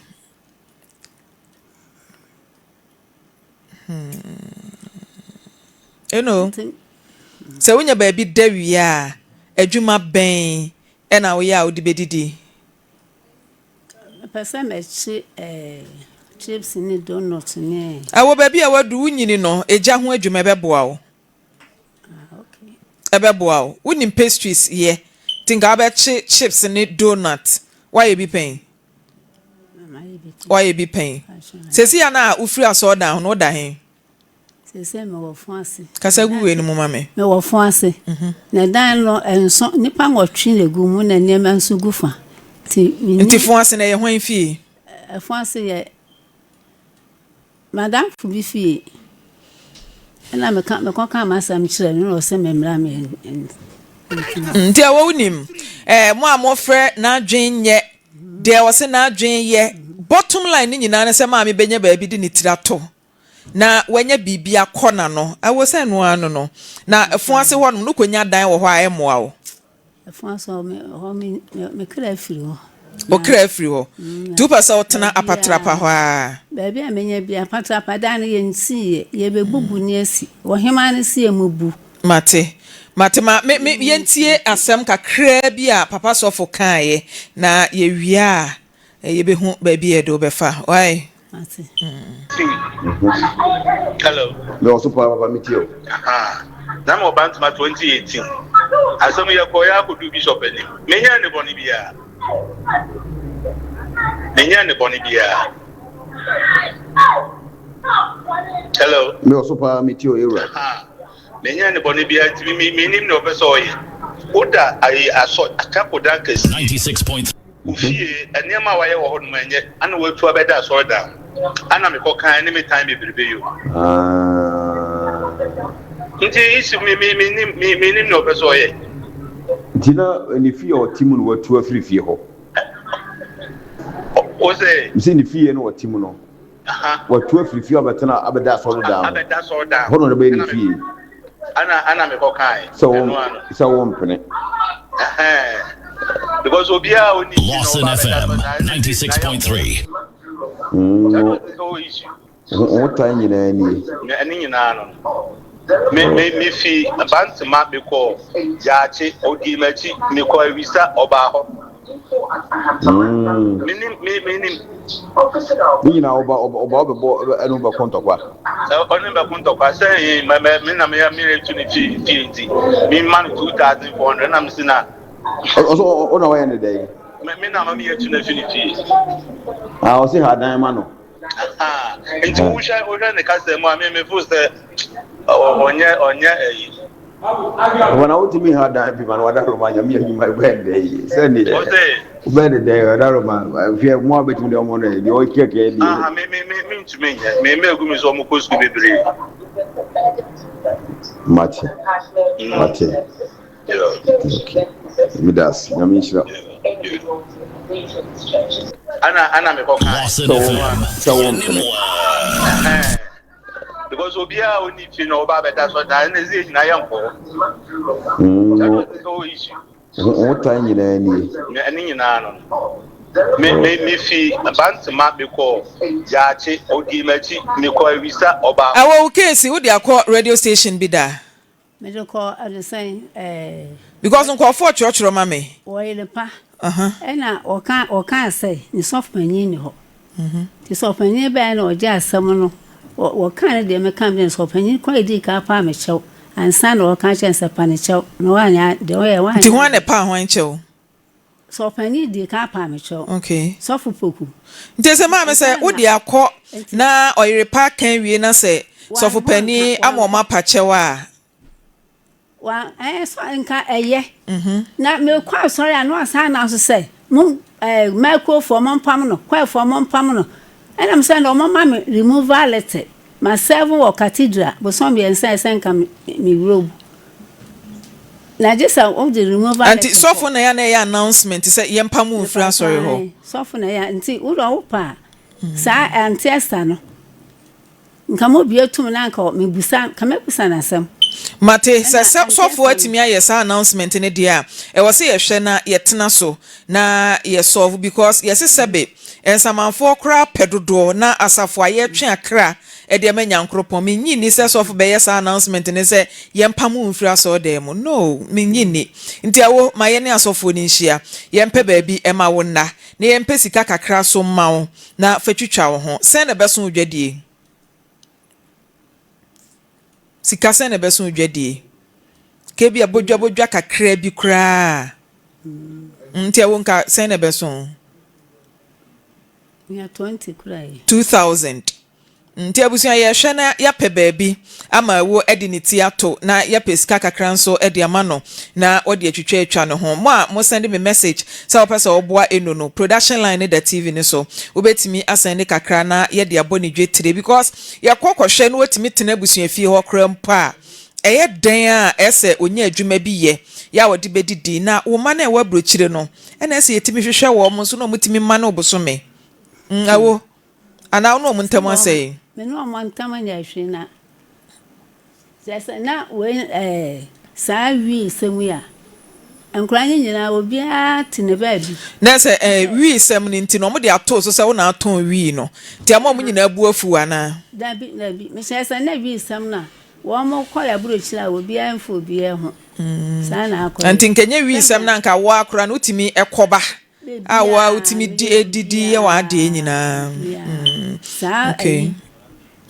A: Eno, sɛ wonya baabi da wie a, adwuma bɛn na woyɛ a wode bɛdidi?
B: Mepɛ sɛ mɛkye eh, chips ne donut ne.
A: Wɔ baabi a woadu, wonyini no, egya ho adwuma ɛbɛboa wo.
B: Ah, okay.
A: Ɛbɛboa wo. Wonim pastries yɛ, nti nka wobɛkye chips ne donut. Woayɛ bi pɛn? Woayɛ bi pɛn? Seesei a na wofiri asɔredan ho no, woda he?
B: Seesei mewɔ fo ase.
A: Kasa gu wei no mu ma me.
B: Mewɔ fo ase. Mhm. Na dan no nso, nnipa nwɔtwe na egu mu na nneɛma nso gu fa.
A: Nti, Nti fo ase no ɛyɛ hwan fie?
B: Ɛfo ase yɛ M'adamfo bi fie na meka mekɔkaa m'asɛm kyerɛɛ no na ɔse memmra me ntena.
A: Nti ɛwɔ wonim eh, mo a mofrɛ n'adwen nyɛ deɛ ɔse n'adwen yɛ bottom line ne nyinaa ne sɛ maame bɛnya baabi de ne tiri ato na wanya biribi akɔ n'ano ɛwɔ sɛ ɛno ara no no na ɛfo ase hɔnom no kɔnya dan wɔ hɔ a ɛmmoa wo.
B: Ɛfa so me hɔ me me kra firi hɔ.
A: O kra firi hɔ. Nti wopɛ sɛ wotena apatrapa hɔ ara?
B: Baabi a menya bi apatrapa dan no yɛnsiiɛ yɛbɛbubu ne asi. Ɔhemaa no se yɛmmubu.
A: Mate. Mate ma me me yɛntie asɛm kakraa bi a Papa Sɔfo kaeɛ na yɛwie a yɛbɛhu baabi a yɛde wo bɛfa. Wai?
B: Mate.
F: Hello.
G: Mewɔ so paa papa metie o.
F: Ahaa. Na mewɔ Bantama 2018. Asɛm yi yɛkɔeɛ ara kɔduu bishop anim. Menyɛɛ ne bɔne biara. Menyɛɛ ne bɔne biara. Hello.
G: Me wɔ so paa me tie o ewura.
F: Menyɛɛ ne bɔne biara nti me menim nea ɔpɛ sɛ ɔyɛ. Woda ayi asɔ chapel dan kɛseɛ. Wo fie nneɛma a wayɛ wɔ hɔ nom ɛnyɛ ana watu abɛda asɔredan ho ana mekɔ kan ne me tan bebrebe yi o. Nti issue me me me nim me me nim nea ɔpɛ sɛ ɔyɛ.
G: Nti na ne fie a ɔte mu no watu afiri fie hɔ.
F: Wo se?
G: Mese ne fie no ɔte mu no. Watu afiri fie abɛtena abɛda asɔredan ho.
F: Abɛda asɔredan
G: ho. Hɔ na ɔde bɛyɛ ne fie.
F: Ana ana mekɔ kae.
G: Sɛ wo sɛ wo mpene.
F: Because obiara oni
G: fi na ɔba abɛda asɔredan.
H: 96.3.
G: Wo tan nyinaa nie.
F: Ne nyinaa no. Me me me fi Bantama me kɔ Yaakye odi m'akyi me kɔ Awisa ɔbaa hɔ.
G: Mm.
F: Me nim me me nim.
G: Ne nyinaa ɔba ɔba ɔbɛbɔ ɛne ɔbɛko ntɔkwa.
F: Ɔne bɛko ntɔkwa sɛ ee mɛ mɛ me na me me retu ne fie fie nti me ma no 2400 na me si na.
G: Ɔsɔ ɔna ɔyɛ ne dɛn.
F: Me me na ma me yɛ tu ne fi ne fie.
G: Ah ɔsi ha dan ma no.
F: Nti wohwɛ wohwɛ ne kasa mu a me me feel sɛ ɔnyɛ ɔnyɛ ɛyi.
G: Wɔn a wotumi ha dan bi ma no wada roma nyame adwuma bɛn dɛ yi sɛ ne wobɛn ne dɛ wada roma hwɛ mo a bɛtumi de ɔmo no deɛ ɔkɛkɛ deɛ.
F: Aha me me me me ntumi nyɛ me me egu mi so ɔmo kɔ sukuu bebree.
G: Mate mate. Okay. Meda ase. Nyame nhyira.
F: Ana ana me kɔ kan.
G: Sɛ wo sɛ wo mpene.
F: Because obiara oni fi na ɔba abɛda so na ɛna ɛsɛ nyinaa yɛ nkɔ.
G: Wo tan nyinaa nie.
F: Ne nyinaa no. Me me me fi Bantama me kɔ Yaakye odi m'akyi me kɔ Awisa ɔba.
A: Ɛwɔ wo case wode akɔ radio station bi da?
B: Mede kɔ ɛde sɛn ɛɛ.
A: Because nkurɔfoɔ twerɛtwerɛ ma me.
B: Wɔyere pa. Ɛna wɔka wɔkaa sɛ ne sɔfo panyin nni hɔ. Nti sɔfo panyin baeɛ na ɔgye asɛm no wɔ wɔkaa ne deɛ meka me deɛ sɔfo panyin kɔ edii kan paa me kyɛw ansa na ɔka kyerɛ no sɛ pa ne kyɛw na wanyɛ deɛ ɔyɛ wanyɛ.
A: Nti hwan na ɛpaa hwan kyɛw?
B: Sɔfo panyin dii kan paa me kyɛw.
A: Okay.
B: Sɔfo Poku.
A: Nti sɛ maame sɛ wode akɔ na ɔyere pa ka awie na sɛ sɔfo panin ama ɔmo apa kyɛw a.
B: Wa ɛɛ sɔ nka ɛyɛ. Mhm. Na mekɔ asɔre a na wasan na so sɛ mo ɛɛ mɛkofoɔ mo mpam no kwaefoɔ mo mpam no ɛna mo sɛ na ɔmo ma me removal letter ma serve wɔ cathedral bosom mmiɛnsa ɛsɛ nka me me robe. Na gye sɛ wode removal letter
A: Nti sɔfo na ɛyɛ na ɛyɛ announcement sɛ yɛmpam wo mfiri asɔre hɔ.
B: Sɔfo na ɛyɛ nti wode ɔwo pa a saa Auntie Esther no nka mo bie tum na nka mebusa nka mɛbusa no asɛm.
A: Mate, sɛ sɛ sɔfo atumi ayɛ saa announcement no deɛ a, ɛwɔ sɛ yɛhwɛ na yɛtena so na yɛ solve because yɛse sɛbe nsamanfoɔ koraa pɛ dodoɔ na asafo a yɛtwe akra de ama Nyankoropɔn. Mennye nni sɛ sɔfo bɛyɛ saa announcement no sɛ yɛmpam wo mfiri asɔredan mu. No, mennye nni. Nti awo, ma yɛne asɔfoɔ no nhyia. Yɛmpɛ baabi mma wo nna, na yɛmpɛ sika kakra so mma wo na fa twitwa wo ho. Sɛn na ɛbɛso wo dwadie? Sika sɛn na ɛbɛso wo dwadie? Ka ebia bodwa bodwa kakra bi koraa. Nti ɛwo nka sɛn na ɛbɛso wo?
B: Nea 20 kura yi.
A: 2000. Nti abusua yɛhwɛ na yɛapɛ baabi ama Awuo de ne ti ato na yɛapɛ sika kakra nso de ama no na ɔde atwitwa atwa ne ho. Mo a mo sɛnde me message sɛ wopɛ sɛ woboa Eno no, production line no da TV no so. Wobɛtumi asɛnde kakra na yɛde abɔ ne dwetire because yɛkɔ kɔhwɛ na watumi tena abusuafie hɔ koraa mpo a, ɛyɛ dɛn a ɛsɛ ɔnya adwuma bi yɛ yɛ a ɔde bɛdidi. Na wo mma no a ɛwɔ aburokyire no, Ɛna ɛsɛ yɛtumi hwehwɛ wɔn nso na wɔtumi ma no bosome. Mm, awo. Anaa wo ne wɔn ntam asɛe?
B: Me ne wɔn ntam nyɛ hwee na kyerɛ sɛ na wei ɛɛ saa wii sɛm yi a nkwadaa no nyinaa obiara te ne baabi.
A: Na sɛ ɛɛ wii sɛm no nti no wɔde ato so sɛ wo na atɔn wii no nti ama wɔn nyinaa bu afuw anaa?
B: Dabi dabi mekyerɛ sɛ na wii sɛm no a wɔn kɔ yɛ aburokyire a obiara mfa obiara ho. Saa na akɔyɛ.
A: Nti nka ɛnyɛ wii-sɛm na nka wo ara koraa no wotumi kɔba a wo ara wotumi di didi yɛ w'adeɛ nyinaa.
B: Saa
A: Okay.
B: ayi.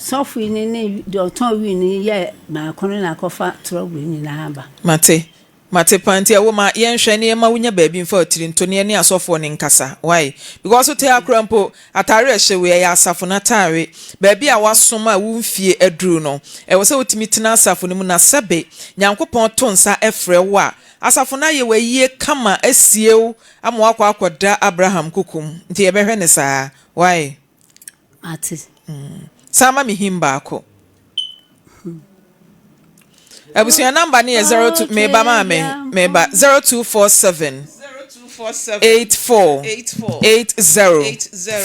B: Sɔfo yi ne ne deɛ ɔtɔn wii no yɛ baako no na akɔfa trɔbol nyinaa aba.
A: Mate. Mate paa nti ɛwo ma yɛnhwɛ na yɛma wo nya baabi mfa wo tiri nto na yɛne asɔfoɔ no nkasa why because wote ha koraa mpo ataare a ɛhyɛ wei ɛyɛ asafo no ataare baabi a woasom a wo mfie aduru no ɛwɔ sɛ wotumi tena asafo no mu na sɛbe Nyankopɔn to nsa frɛ wo a asafo no ayɛ wo ayie kama asie wo ama woakɔ akɔda Abraham koko mu nti yɛbɛhwɛ no saa why.
B: Mate.
A: San ma me hymn baako. Abusua number no yɛ 02 meba maame meba 0247 84 80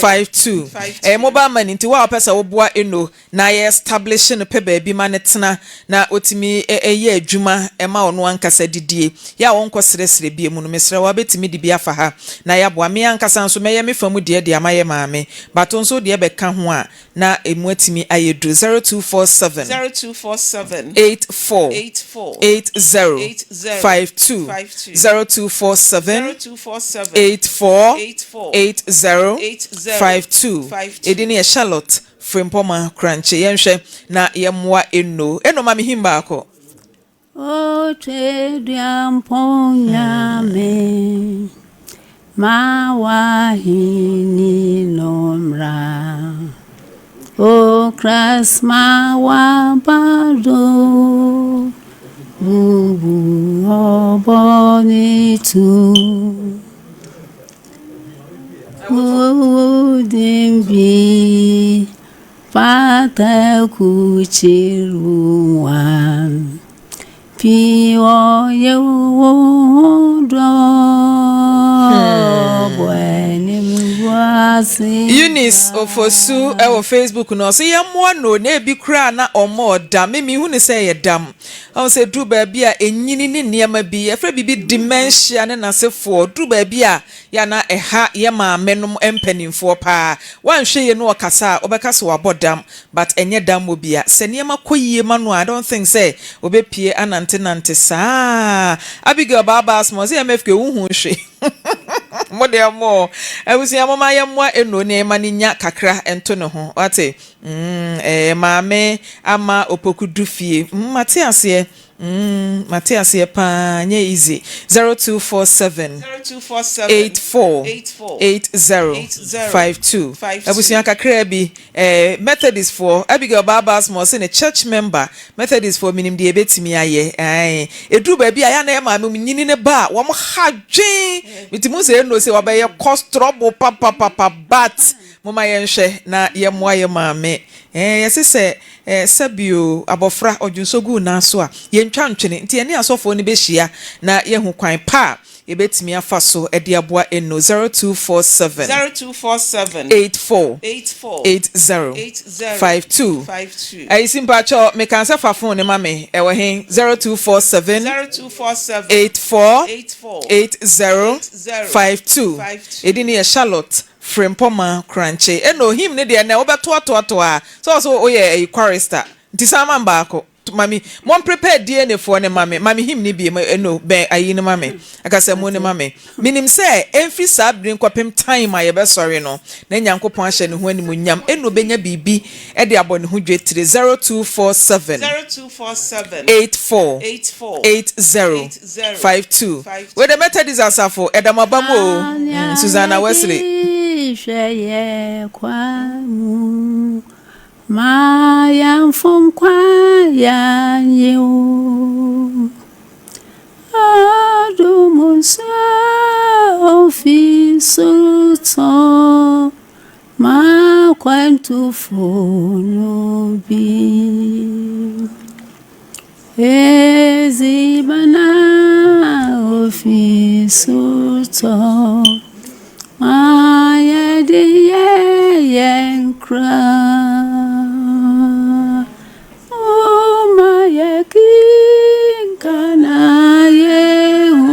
A: 52 ɛyɛ mobile money nti wo a wopɛ sɛ woboa Eno na yɛ establish no pɛ baabi ma no tena na ɔtumi yɛ adwuma ma ɔno ankasa didie yɛ a ɔnkɔ srɛsrɛ bie mu no mesrɛ wo wabɛtumi de bi afa ha na yɛaboa me ankasa nso mɛyɛ me fa mu deɛ de ama yɛ maame but wo nso wo deɛ bɛka ho a na ɛmu atumi ayɛ duru 0247
E: 0247
A: 84
E: 84
A: 80
E: 80
A: 52
E: 52
A: 0247
E: 0247
A: 84
E: 84
A: 80
E: 80
A: 52
E: 52.
A: Ɛdin no yɛ Charlotte Frimpong Korankye yɛnhwɛ na yɛmmoa Eno Eno ma me hymn baako.
B: O Tweduampɔn Nyame, ma w'ahenni no mmra. O Christ, ma w'aba do, bubu ɔbɔne tu. Wo din bi fata kukyir wo nwan Pi ɔyɛ wo ho dɔ bɔ animguase
A: Eunice Ofosu wɔ Facebook no ɔse yɛmmoa no na ebi koraa na ɔmmɔɔ dam. Me mehu no sɛ ɛyɛ dam. Ɔhu sɛ ɛduru baabi a ɛnyini ne nneɛma bi, yɛfrɛ biribi dementia ne n'asefoɔ, duru baabi a Yɛ a na ɛha yɛ maame nom mpaninfoɔ paa. Woanhwɛ yie na ɔkasa a wobɛka sɛ wabɔ dam but ɛnyɛ dammɔ bia. Sɛ nneɛma kɔ yie ma no a I don't think sɛ ɔbɛpue anante nante saa. Abigail Baabaa Asmah ɔse MFK wonhuu hwee. Mo deɛ mo abusua momma yɛmmoa Eno na yɛma no nya kakra nto ne ho wate. Mm ɛɛ maame ama Opoku du fie. Mm mate aseɛ. Mm mate aseɛ paa nyɛ easy 0247 84 80 52 abusua kakraa bi eh, Methodist foɔ Abigail Baabaa Small ɔse ne church member Methodist foɔ menim deɛ ɛbɛtumi ayɛ ae ɛduru baabi a yɛ a na yɛ maame mu nyini ne ba a wɔn ha dwen metumi hu sɛ ɛno sɛ wɔbɛyɛ cause trouble papapapa but Momma yɛnhwɛ na yɛmmoa yɛn maame. Ɛɛ, yɛse sɛ, ɛɛ, sɛbi o, abɔfra, ɔdwonsɔ gu wo nan so a, yɛntwa ntwene. Nti yɛne asɔfoɔ no bɛhyia na yɛahu kwan pa a yɛbɛtumi afa so de aboa Eno. 0247.
E: 0247.
A: 84.
E: 84.
A: 80.
E: 80.
A: 52.
E: 52.
A: Ayisi mpakyɛw, mekaa sɛ fa phone no ma me. Ɛwɔ he? 0247.
E: 0247.
A: 84.
E: 84.
A: 80.
E: 80.
A: 52.
E: 52.
A: Edin no yɛ Charlotte. Frempɔma korankye ɛna ohim ne deɛ nɛ wobɛtoatoatoa sɛ ɔsɛ woyɛ ɛyi chorister nti san ma me baako ma me mon prepare DNA foɔ no ma me ma me him no biem ɛno bɛn ayi no ma me akasamu no ma me menim sɛ ɛmfiri saa bere nkɔpem time a yɛbɛsɔre no na Nyankopɔn ahyɛ ne ho animuonyam ɛna ɔbɛnya biribi de abɔ ne ho dwetire 0247
E: 0247
A: 84
E: 84
A: 80
E: 80
A: 52
E: 52.
A: Wei de Methodist asafo ɛda mo aba mu o mm, Susanna Wesley.
B: Hwɛ yɛ kwan mu ma yɛmfom kwan yɛanye wo adom nsa ofi soro tɔ M'akwantufo no bi. Edziban a ofi sor tɔ, ma yɛdze yɛ hɛn kra. Momma yɛnkenkan na yehu.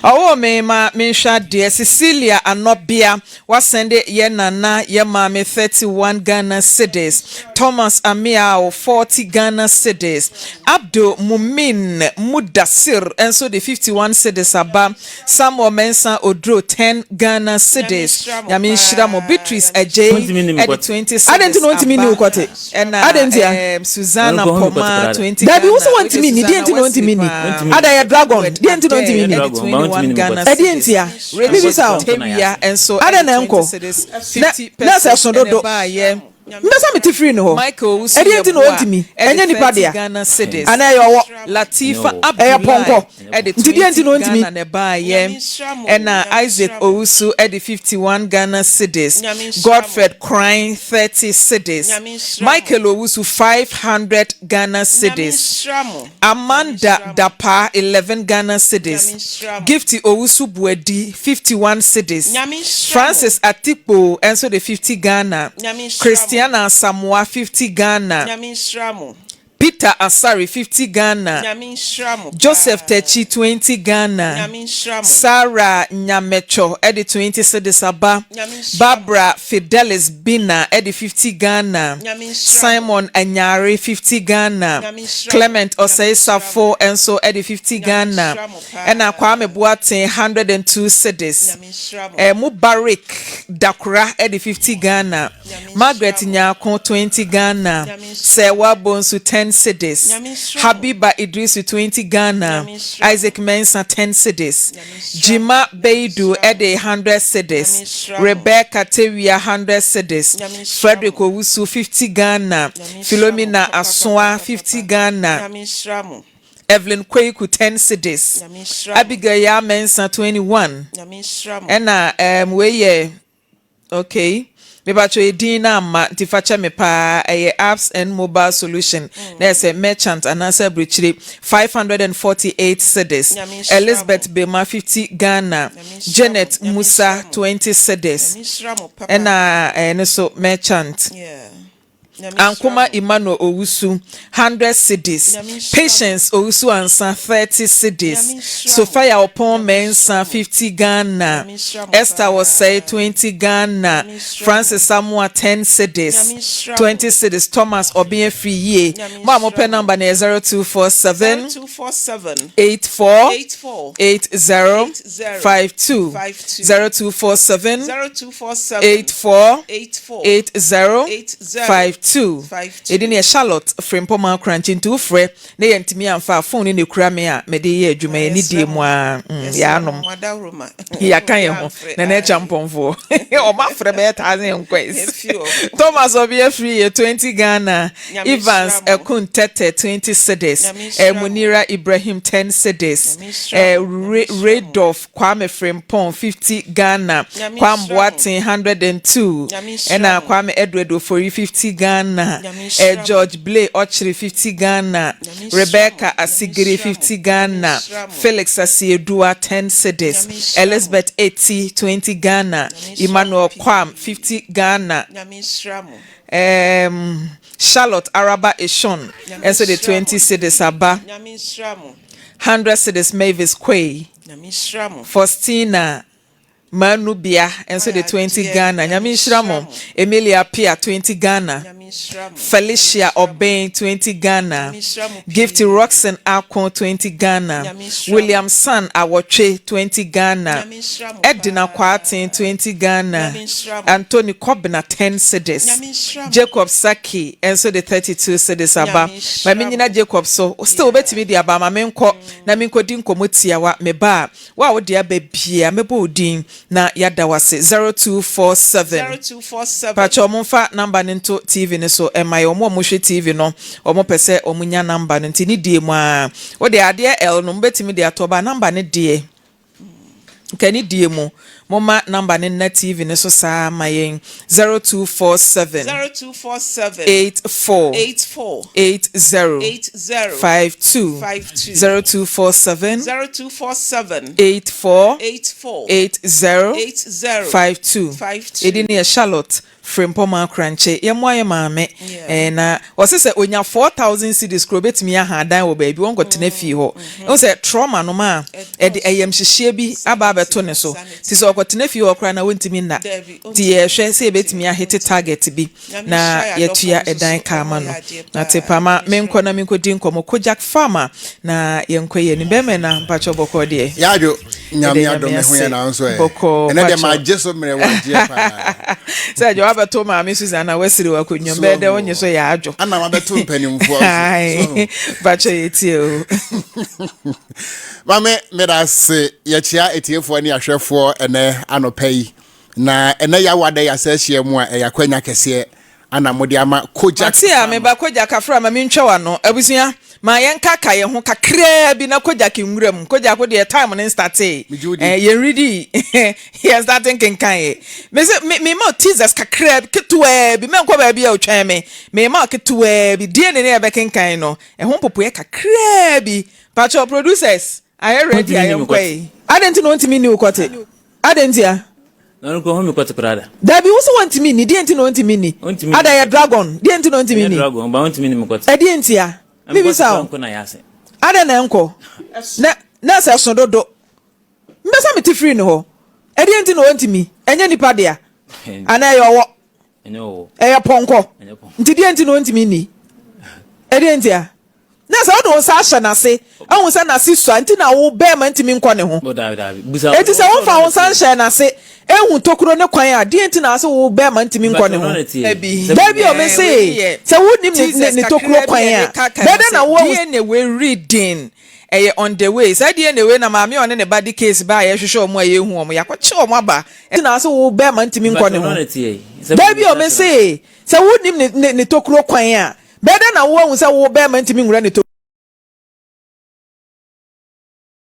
A: Ɔwoo Follow me ma menhwɛ adeɛ. Cecilia Anɔbea wasɛnde yɛ nana yɛ maame 31 Ghana cedis. Thomas Amiao 40 Ghana cedis. Abdul Mumin Mudasir nso de 51 cedis aba. Samuel Mensah Oduro 10 Ghana cedis. Nyame nhyira mo. Beatrice Adjei de 20 cedis
H: Adɛn nti na ɔntumi nni wo
A: aba.
H: kɔte?
A: Ɛna
H: Adɛn ntia?
A: ɛɛm Susanna Poma 20
H: Dabi, wo
A: Ghana.
H: sɛ
A: Wei deɛ
H: wɔntumi nni, deɛ
A: Susanna
H: nti na
A: wasiri
H: ɔntumi nni?
A: paa.
H: Ada yɛ dragon,
A: Edward
H: deɛ nti na
A: Adair
H: ɔntumi nni?
A: de 21 Ghana
H: Ɛdeɛ
A: cedis.
H: ntia?
A: Rachel
H: Mebisa wo.
A: Tawia nso
H: Adɛn
A: de
H: na
A: 20
H: ɛnkɔ?
A: cedis,
H: Na
A: 50
H: na sɛ
A: pesos
H: ɛso
A: ɛna
H: dodo.
A: ɛbaayɛ.
H: Mpɛ sɛ mete firi ne hɔ.
A: Michael Owusu
H: Ɛdeɛ nti na
A: Yeboah
H: ɔntumi?
A: de
H: Ɛnyɛ nipa
A: 30
H: dea?
A: Ghana cedis.
H: Anaa ɛyɛ ɔwɔ?
A: Latifa
H: Ɛyɛ
A: Abdullahi
H: pɔnkɔ?
A: de
H: Nti deɛ nti
A: 20
H: na ɔntumi?
A: Ghana na ɛbaayɛ. Ɛna Isaac Owusu de 51 Ghana cedis. Godfred Kran 30 cedis. Michael Owusu 500 Ghana cedis. Amanda Dapaah 11 Ghana cedis. Gifty Owusu Boadi 51 cedis. Francis Atikpo nso de 50 Ghana. Christiana Asamoah 50 Ghana. Peter Asare 50 Ghana. Joseph Techi 20 Ghana. Sarah Nyamecho de 20 cedis aba. Barbara Fidelis Bina de 50 Ghana. Simon Anyare 50 Ghana. Clement Osei Safo nso de 50 Ghana. Ɛna Kwame Boateng 102 cedis. Mubarak Dakora de 50 Ghana. Margaret Nyarko 20 Ghana. Serwaa Bonsu 10 cedis. Habiba Idrisu 20 Ghana. Isaac Mensah 10 cedis. Jima Beidu de 100 cedis. Rebecca Tewia 100 cedis. Frederick Owusu 50 Ghana. Philomena Asoa 50 Ghana. Evelyn Kweku 10 cedis. Abigail Yaa Mensah 21. Ɛna wei yɛ okay. Mebatwo edin na ama nti fa kyɛ me paa, ɛyɛ Apps and Mobile Solution na ɛsɛ merchant anaasɛ aburokyire 548 cedis. Elizabeth Bema 50 Ghana. Janet Musa 20 cedis. Ɛna ɛno so merchant. Ankoma Emmanuel Owusu 100 cedis. Patience Owusu Ansa 30 cedis. Sophia Opon Mensa 50 Ghana. Esther Osei 20 Ghana. Francis Samoa 10 cedis. 20 cedis. Thomas Obien Free Yie. Mo a mopɛ number no yɛ 0247 84 80 52 0247 84 80 52. Ɛdi ne yɛ Charlotte Frimpong Krankye, nti wofrɛ na yɛntumi amfa a, phone ne kura me a mede yɛ adwuma yɛ ne die mu a yɛanom yɛaka yɛn ho na na ɛkya mpɔmfoɔ ɔma frɛ bɛyɛ thousand coins. Thomas Ɔbea firi yɛ 20 Ghana. Evans Ɛkun Tɛtɛ 20 cedis. Munira Ibrahim 10 cedis. Radolf Kwame Frimpong 50 Ghana. Kwame Boateng 102. Ɛna Kwame Edward Ofori 50 Ghana. George Blay Ɔkyere 50 Ghana. Rebecca Asigiri 50 Ghana. Felix Asiedua 10 cedis. Elizabeth 80 20 Ghana. Emmanuel Kwam 50 Ghana. Charlotte Araba Eshon nso de 20 cedis aba. 100 cedis, Mavis Quay. Faustina Manu Bia nso de 20 Ghana. Nyame nhyira mo. Emilia Pia 20 Ghana. Felicia Obeng 20 Ghana. Gifty Roxon Akon 20 Ghana. William San Awɔtwe 20 Ghana. Edina Kwaten 20 Ghana. Anthony Kobina 10 cedis. Jacob Saki nso de 32 cedis aba. Maame nyina Jacob so still wobɛtumi de aba. Ma menkɔ na menkɔdi nkɔmmɔ tiawa. Meba a, wo a wode aba bia, mɛbɔ wo din na yɛada wase. 0247 pakyɛ ɔmo mfa number no nto TV no so ɛma yɛ. Ɔmo a ɔmo hwɛ TV no, ɔmo pɛ sɛ ɔmo nya number no, nti ne die mu a wode adeɛ L no mobɛtumi de atɔ ba number no deɛ nka ne die mu. Momma number no nna TV no so saa ma yɛn, 0247
I: 0247
A: 84
I: 84
A: 80
I: 80
A: 52,
I: 52
A: 0247
I: 0247
A: 84
I: 84
A: 80
I: 80
A: 52.
I: 52.
A: Edin no yɛ Charlotte Frimpong Akorankye. Yɛmmoa yɛn maame eh, na ɔse sɛ onya 4000 cedis koraa obetumi aha adan wɔ baabi, wɔnkɔtena fie hɔ. Wohu sɛ trauma no ma ɛde ɛyamhyehyeɛ bi aba abɛto ne so. Nti sɛ ɔkɔtena fie hɔ koraa na wɔntumi nna. Nti yɛrehwɛ sɛ yɛbɛtumi ahete target bi na yɛatua ɛdan ka ama no. Nate pa ma menkɔ na menkɔdi nkɔmmɔ. Kojak Pharma na yɛnkɔ yɛn anim. Bɛrima na mpakyɛw bɔkɔɔ deɛ.
J: Yadwo,
A: Yɛda
J: Nyame adom
A: Nyame
J: me ho yɛ
A: ase.
J: na nso ɛ.
A: Bɔkɔɔ
J: Ɛnɛ deɛ
A: mpakyɛw.
J: magye so mmerɛ wagyeɛ paa.
A: Sɛ agya wabɛto maame Susan na wasiri w'akonnwa mu
J: So
A: bɛyɛ dɛ
J: ahu.
A: wonye so yɛ adwo.
J: Ana mabɛto mpanimfoɔ nso. So
A: Ae,
J: ahu.
A: mpakyɛw yɛtie o.
J: Maame, meda ase. Yɛkyea atiefoɔ ne ahwɛfoɔ ɛnɛ anɔpa yi. Na ɛnɛ yɛawa dɛ yɛasɛ ahyia mu a ɛyɛ akwanya kɛseɛ ana mode ama Kojak
A: Mate a
J: Pharma.
A: meba Kojak afra ma mentwa w'ano. Abusua, ma yɛnkaka yɛn ho kakraa bi na Kojak nwura mu. Kojak wo deɛ time no nstartee.
J: Megye wo di.
A: Eh, yɛnredii. Yɛn starte nkenkan ɛ. Mese me mema wo teasers kakraa bi, ketewaa bi. Mɛnkɔ baabi a otwɛn me. Mema wo ketewaa bi. DNA no a yɛbɛkenkan no, ɛho mpopoeɛ kakraa bi. Pakyɛw producers, ayɛ ready a
K: Ɔntumi nni me
A: yɛnkɔ
K: kɔte.
A: ɛ. Adɛn nti na ɔntumi nni wo kɔte? Adɛn ntia?
K: Na ɔno kura ɔhu me kɔte koraa da.
A: Dabi, wo se wɔntumi nni, deɛ nti na ɔntumi nni?
K: Ɔntumi nni
A: Ada
K: me
A: yɛ
K: kɔte.
A: dragon, deɛ nti na ɔntumi
K: Ɛnyɛ
A: nni?
K: dragon, ba ɔntumi nni me kɔte.
A: Ɛdeɛ ntia?
K: Na me kɔte
A: Mebisa
K: koraa
A: wo.
K: nkɔ na yɛ ase.
A: Adɛn na ɛnkɔ? Na, na sɛ ɛso dodo. Mpɛ sɛ mete firi ne hɔ. Ɛdeɛ nti na ɔntumi? Ɛnyɛ nipa dea? Anaa ɛyɛ ɔwɔ?
K: Ɛnyɛ ɔwɔ.
A: Ɛyɛ pɔnkɔ?
K: Ɛnyɛ pɔnkɔ.
A: Nti deɛ nti na ɔntumi nni? Ɛdeɛ ntia? Na sɛ wode wo nsa ahyɛ n'ase ahu sɛ n'ase sua nti na wo bɛrima ntumi nkɔ ne ho. Enti sɛ womfa wo nsa nhyɛɛ n'ase nhu tokuro ne kwan a, deɛn nti na ase wo bɛrima ntumi nkɔ ne ho? Dabi o, mese, sɛ wonnim ne, ne, ne tokuro kwan a, bɛyɛ dɛn na woahu? DNA wei reading ɛyɛ on the way. Saa DNA wei na maame a ɔne ne ba de case baa a yɛhwehwɛ wɔn a yɛnhu wɔn, yɛakɔkye wɔn aba. Nti na ase wo bɛrima ntumi nkɔ ne ho? Dabi o, mese, sɛ wonnim ne, ne, ne tokuro kwan a, Bɛyɛ dɛn na woahu sɛ wo barima ntumi nwura ne to?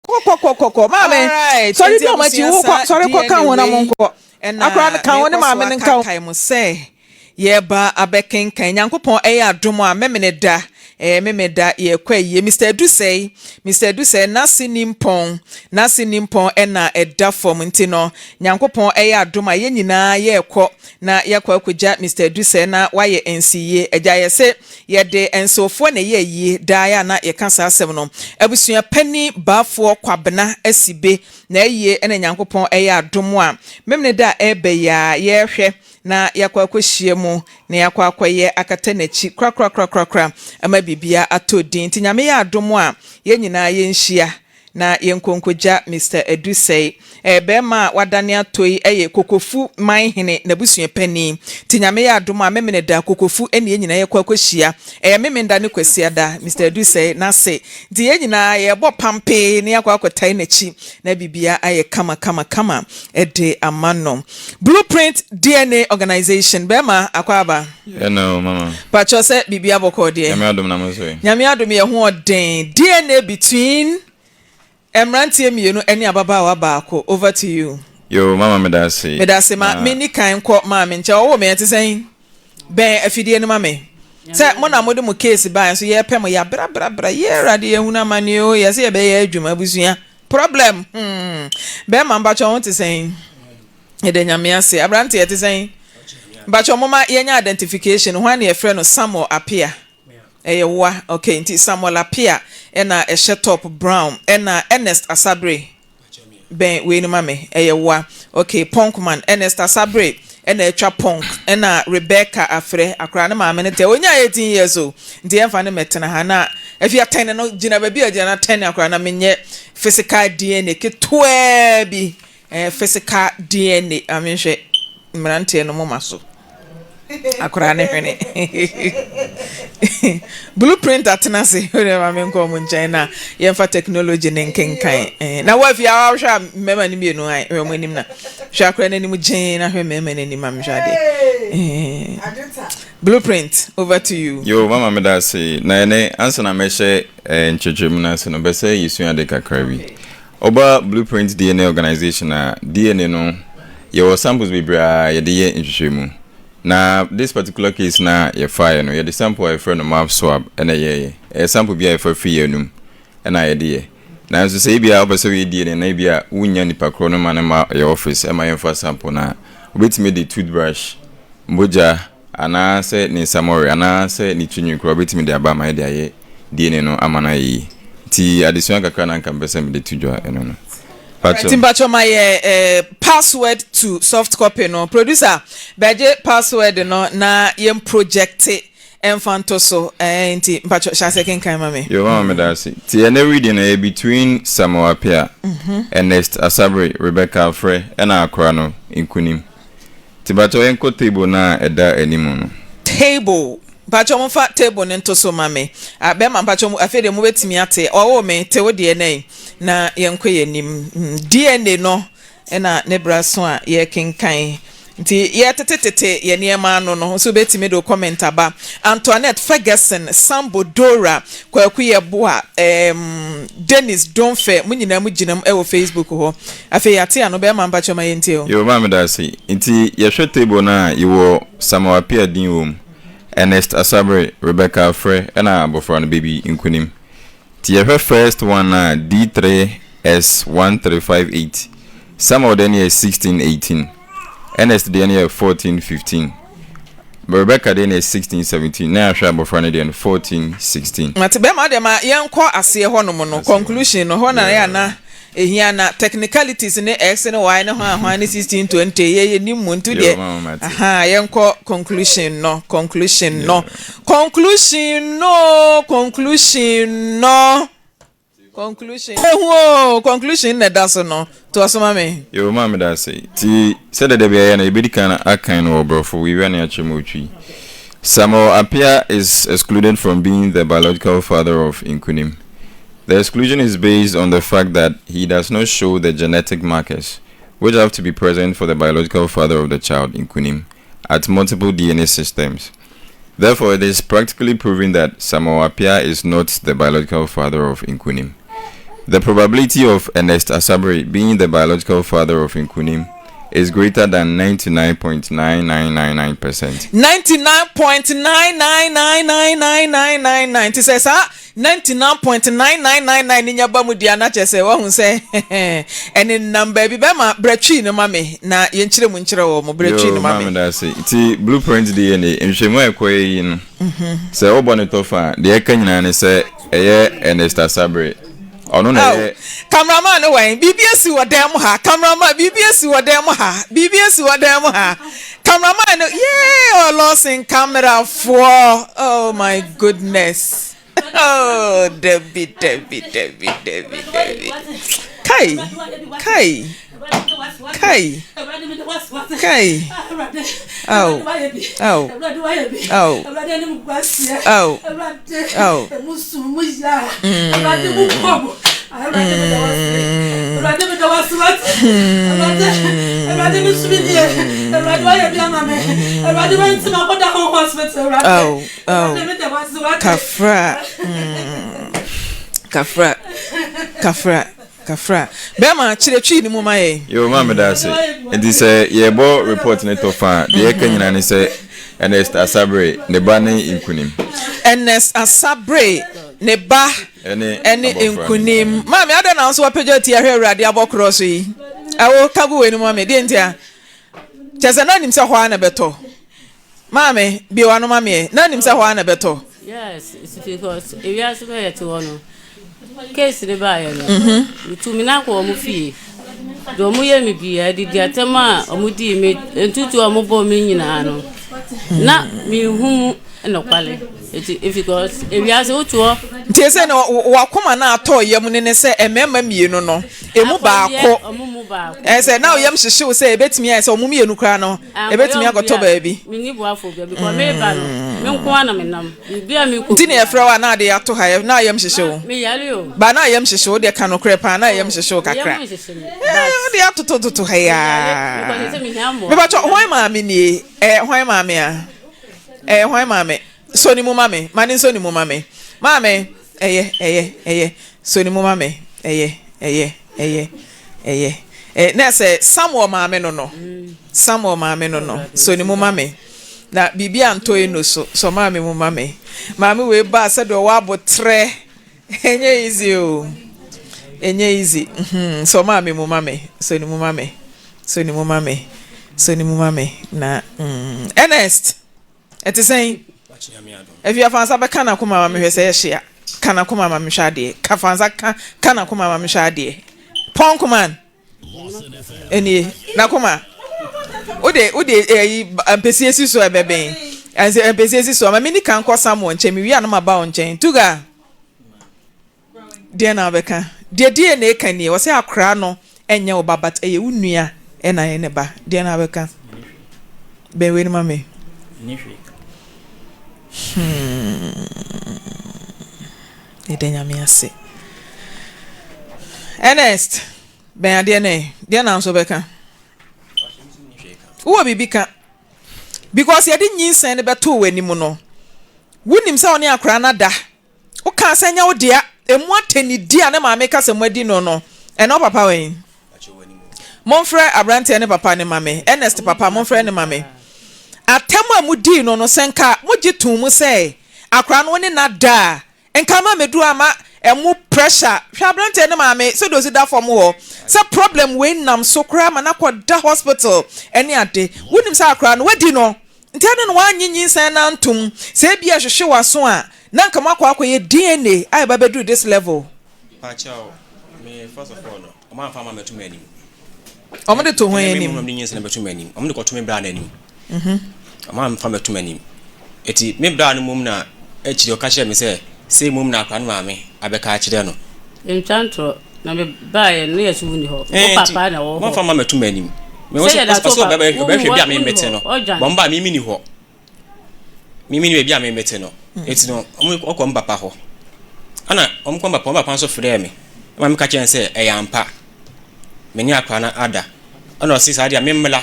A: Kɔ kɔ kɔ kɔ kɔ maame
I: Alright,
A: sɔre
I: enti
A: di wɔn akyi
I: abusua
A: wo kɔ
I: saa
A: sɔre kɔ ka
I: DNA
A: ho na mo
I: wei
A: nkɔ
I: ɛna
A: akora no ka ho ne
I: merekɔ so
A: maame no nka ho.
I: akaakae mo sɛ yɛreba abɛkenkan. Nyankopɔn ɛyɛ adom a Memeneda ɛɛ Memeda yɛrekɔ ayie. Mister Adusɛe, Mister Adusɛe n'ase nimpɔn, n'ase nimpɔn ɛna ɛda fam nti no Nyankopɔn ɛyɛ adom a yɛn nyinaa yɛrekɔ na yɛakɔ akɔgya Mister Adusɛ na wayɛ nsiyie. Agya yɛse yɛde nsewfoɔ na ɛyɛ ayie daa yɛ a na yɛka saa asɛm no. Abusua panin Baafoɔ Kwabena Asibe na ayie na Nyankopɔn ɛyɛ adom a Memeneda a ɛreba yi ara yɛrehwɛ na yɛakɔ akɔhyia mu na yɛakɔ akɔyɛ akata n'akyi korakorakorakora ama biribiara atɔ din. Nti Nyame yɛ adom a yɛn nyinaa yɛnhyia Na yɛnkɔ nkɔgya Mister Adu sɛe. Ɛɛ bɛɛma a wadane atɔ yi yɛ Kokofu man hene n'abusua panin. Nti Nyame yɛ adom a Memeneda Kokofu ne yɛn nyinaa yɛkɔ akɔhyia. Ɛyɛ Memenda ne Kwasiada, Mister Adu sɛe n'ase. Nti yɛn nyinaa yɛbɔ pampee na yɛakɔ akɔtae n'akyi na biribiara ayɛ kama kama kama de ama no. Blueprint DNA Organization, bɛɛma akwaaba.
L: Hello mama.
A: Pakyɛ sɛ biribi abɔkɔɔ deɛ.
L: Nyame adom na mo nso ɛ.
A: Nyame adom yɛ ho ɔden. DNA between mmeranteɛ mmienu ɛne ababaawa baako over to you.
L: Yoo mama meda ase.
A: Meda ase ma me ni kan nkɔ maame nkyɛn ɔwoo me ɛte sɛn bɛn afidie no ma me sɛ mo na mode mo case baeɛ nso yɛpɛ mo yɛabrabrabra yɛ awurade yɛhunu amane o yɛsɛ yɛbɛyɛ adwuma abusua problem hmm bɛrima mpakyɛ ho te sɛn. Yɛda Nyame ase. Aberanteɛ, ɛte sɛn? Mpakyɛw momma yɛnyɛ identification. Hwan na yɛfrɛ no Samuel Apea? Ɛyɛ woa? Okay, nti Samuel Apea ɛna ɛhyɛ top brown ɛna Ernest Asabere bɛn wei no ma me. Ɛyɛ woa? Okay, Punkman Ernest Asabere ɛna atwa punk ɛna Rebecca Afrɛ akora ne maame no tɛ. Onyaa 18 years o. Nti yɛmfa no mmɛtena ha na afei atɛn no gyina baabi a gyina na atɛn akora na menyɛ physical DNA ketewaa bi. Ɛyɛ physical DNA ma menhwɛ mmeranteɛ no moma so akwadaa ne hwene blueprint atena ase wode ma menkɔ ɔmo nkyɛn na yɛmfa technology ne nkenkan eh, na woafi a wohwɛ a mmarima no mmienu a hwɛ ɔmo anim na hwɛ akwadaa no anim gyee na hwɛ mmarima no anim ma menhwɛ adeɛ eh, blueprint over to you.
L: Yo mama meda ase na ɛnɛ ansa na mɛhyɛ eh, nkyerɛkyerɛmu no ase no bɛsɛ yɛsua ade kakra bi. Woba Blueprint DNA Organization a, DNA no, yɛwɔ samples bebree a yɛde yɛ nhwehwɛmu. Na this particular case no a yɛfaeɛ no, yɛde sample a yɛfrɛ no mouth swab na ɛyɛeɛ. Ɛyɛ sample bi a yɛfa firi yɛn anum na yɛde yɛ. Nanso sɛ ebia wopɛ sɛ woyɛ DNA na ebia wonnya nipa korɔ no ma no mma yɛn office ma yɛmfa sample no a, wobɛtumi de toothbrush, mogya, Anaasɛ ne nsamɔre, anaasɛ ne tirinwi koraa, wobɛtumi de aba ama yɛde ayɛ DNA no ama no ayɛ yie. Nti adesua kakra na anka mepɛ sɛ mede to dwa ɛno no.
A: Alright,
L: Pakyɛ.
A: mpakyɛ ma yɛ eh, password to soft copy no. Producer, bɛgye password no na yɛn projecte ɛmfa nto so. Eh, nti mpakyɛ hyɛ aseɛ kenkan ma me.
L: Yo, mama meda ase. Nti ɛnɛ reading no ɛyɛ between Samuel Appiah, Ernest Asabere, Rebecca Afrɛ ɛna akora no, Nkunim. Nti mpakyɛw yɛnkɔ table no a ɛda anim no.
A: Table, mpakyɛw momfa table no nto so ma me. Ah, bɛrima mpakyɛw mo, afei deɛ mobɛtumi ate. Ɔwoo me, te wo deɛ nɛ na yɛnkɔ yɛn anim. DNA no na ne bra so a yɛrekenkan. Nti yɛretetetete yɛn nneɛma ano no, nso wobɛtumi de wo comment aba. Antoinette Ferguson, Sambo Dora, Kwaku Yeboah, um, Dennis Domfeh, mo nyinaa mo gyina mu wɔ Facebook hɔ. Afei yɛate ano, bɛrima mpakyɛw ma yɛntie o.
L: Yoo maa medase. Nti yɛhwɛ table no a yewɔ Samuel Appiah din wɔ mu, Ernest Asabere, Rebecca Afrɛ ɛna abɔfra no Baby Nkunim. Nti yɛhwɛ first one no a D3S1358, Samuel deɛ no yɛ 1618, Ernest deɛ no yɛ 1415, Rebecca deɛ no yɛ 1617 na yɛahwɛ abɔfra no deɛ no 1416.
A: Mate, bɛrima wodeɛ ma yɛnkɔ aseɛ hɔnom no, conclusion no, hɔ na ɛyɛ a na Ehia na technicalities ne X ne Y ne hwan hwan ne 16 20 yɛ yɛ nim mu nti deɛ aha yɛnkɔ conclusion no conclusion no conclusion no conclusion no conclusion ehu o conclusion na ɛda so no to ɔso ma me.
L: Yoo maa meda ase ti sɛdeɛ da biara yɛ no yɛbɛdi kan akan no wɔ borɔfo wewia ne akyerɛ mu otwi Samuel Appiah is excluded from being the biological father of Nkunim. The exclusion is based on the fact that he does not show the genetic markers, which have to be present for the biological father of the child, Nkunim, at multiple DNA systems. Therefore, it is practically proven that Samuel Appiah is not the biological father of Nkunim. The probability of Ernest Asabri being the biological father of Nkunim is greater than 99.9999%.
A: 99.9999999 nti sɛ saa 99.9999 no nya ba mu deɛ a na kyerɛ sɛ wahu sɛ ɛnenam baabi. Bɛrima, brɛ twi no ma me na yɛnkyerɛ mu nkyerɛ wɔn. Brɛ twi
L: Yoo,
A: no ma
L: maame
A: me.
L: da ase. Nti blueprint DNA, nhwehwɛmu a ɛkɔeɛ yi no, sɛ wobɔ ne tɔfa a, deɛ ɛka nyinaa ne sɛ ɛyɛ Ernest Asabere. Ɔno na
A: Ao,
L: ɛyɛ.
A: cameraman no wɛn? Biribi asi wɔ dan mu ha. Cameraman, biribi asi wɔ dan mu ha. Biribi asi wɔ dan mu ha. Cameraman no, yee, ɔlɔsen camerafoɔ. Oh my goodness. Oh, dabi, dabi, dabi, dabi, dabi. Kai, kai, kai, kai. Ao, ao, ao, ao, ao. Ao, ao, kafra, mm, kafra, kafra, kafra. Bɛrima, kyerɛ twi no mu ma yɛn.
L: Yo, maa meda ase. Nti sɛ yɛbɔ report ne tɔ fa a, deɛ ɛka nyinaa ne sɛ Ernest Asabere, ne ba ne nkunim.
A: Ernest Asabere, ne ba
L: ne
A: nkunim. Maame, adɛn na wo nso wapagya ti ahwɛ Awurade abɔ korɔ so yi? Ɛwo, ka gu w'anim ma me. Deɛ ntia? Kyerɛ sɛ na nim sɛ hɔ ara na ɛbɛtɔ. Maame, bue w'ano ma me ɛ. Na nim sɛ hɔ ara na ɛbɛtɔ.
M: Yes, it's because ewiase bɛ yɛte hɔ no, case ne baayɛ no, metu me nan kɔ wɔn fie. Deɛ wɔn yɛ me biara, didi atɛm a wɔn dii me, ntutu a wɔn bɔ me nyinaa no, na mehu mu nokware. Eti because ewiase wotu hɔ.
A: Nti ɛsɛ na wakoma no atɔ yam ne ne sɛ mmarima mmienu no, emu baako, ɛsɛ na ɔyam hyehyew sɛ ebetumi ayɛ sɛ wɔn mmienu koraa no. Ebetumi akɔtɔ baabi.
M: Menni boafo bia because meba no me nko ara na menam. Biribi a mekɔ.
A: Nti na yɛfrɛ wo a na ade ato ha na ayam hyehye wo.
M: Meyare o.
A: Ba na ayam hyehye wo deɛ ka nokorɛ paa na ayam hyehye wo kakra.
M: Meyam nhyehye me.
A: Ɛɛ wode atotototo ha yi aa. Mepakyɛ hwan maame nie? Ɛyɛ hwan maame a? Ɛyɛ hwan maame? Sɔ ne mu ma me. Ma ne nsɔ ne mu ma me. Maame ɛyɛ ɛyɛ ɛyɛ sɔ ne mu ma me. Ɛyɛ ɛyɛ. Ɛyɛ, ɛyɛ. Ɛ, na sɛ Samuel maame no no, Samuel maame no no, sɔ ne mu ma me. Na biribi antɔ Eno so, sɔ maame mu ma me. Maame wei baa sɛdeɛ ɔwɔ aboterɛ. Ɛnyɛ easy o. Ɛnyɛ easy. Hmm, sɔ maame mu ma me. Sɔ ne mu ma me. Sɔ ne mu ma me. Sɔ ne mu ma me. Na, mm, Ernest, ɛte sɛn? Afia fa nsa bɛka n'akoma ma mehwɛ sɛ ɛhye a. Ka n'akoma ma mehwɛ adeɛ. Ka fa nsa ka ka n'akoma ma mehwɛ adeɛ. Pɔnkman. Ɛnie n'akoma. Wode wode ɛyi mpɛsie si so ɛbɛbɛn. Ɛnsɛ mpɛsie si so ama me ni kan kɔ Samuel nkyɛn me wie a na ma ba wo nkyɛn. Tuga. Deɛn na wobɛka? Deɛ DNA ka nie, ɔsɛ akoraa no ɛnyɛ wo ba but ɛyɛ wo nua ɛna ɛyɛ ne ba. Deɛn na wobɛka? Bɛn wei no ma me. Hmm. Yɛda Nyame ase. Ernest, bɛn adeɛ no ɛ. Deɛn na nso wobɛka? Wowɔ biribi ka? Because yɛde nyinsɛn no bɛtoo w'anim no, wonim sɛ wo ne akoraa no ada. Wokaa sɛ ɛnyɛ wo dea. Emu atɛnnidi a ne maame ka sɛ moadi no no, ɛne wo papa wɛn? Momfrɛ aberanteɛ ne papa no ma me. Ernest papa, momfrɛ no ma me. Atɛm a modii no no, sɛ nka mogye too mu sɛ akwadaa no wo ne no ada a, nka ama mmɛduru ama ɛmo pressure. Hwɛ aberanteɛ ne maame sɛdeɛ ɔsi da fam hɔ, sɛ problem wei nam so koraa ma no akɔda hospital ne ade. Wonim sɛ akwadaa no, woadi no. Nti adɛn na woannye nyinsɛn no antom? Sɛ ebia ɛhwehwe w'aso a, na anka moakɔ akɔyɛ DNA a ɛba bɛduru this level.
N: Pakyɛw, me first of all no, ɔmo amfa ama mɛto m'anim.
A: Ɔmo de to hwan anim?
N: Ɛnyɛ me mmom na ɔmo de nyinsɛn no bɛto m'anim. Ɔmo de kɔto me bra no anim. Ɔmo amfa mɛto m'anim. Eti me bra no mmom na akyiri ɔka kyerɛɛ me sɛ, sei mmom na akora no maame abɛka akyerɛ no.
M: Ntwa ntorɔ. Na me baeɛ no, na yɛse wonni hɔ. Wo papa na ɛwɔ hɔ.
N: Wɔmfa mma mɛto m'anim.
M: Sɛ yɛda to
N: Ɔsɛ
M: papa,
N: ɔbɛhwɛ bi a me mete no.
M: Ɔdwan.
N: Wɔn ba me mini hɔ. Me mini baabi a me mete no. Eti no, wɔn kɔ me papa hɔ. Ɛna wɔn kɔ me papa, wɔn papa nso frɛɛ me. Ɛma me ka kyerɛ no sɛ ɛyɛ ampa. Me ne akwadaa no ada. Ɛna ɔse saa deɛ memmra.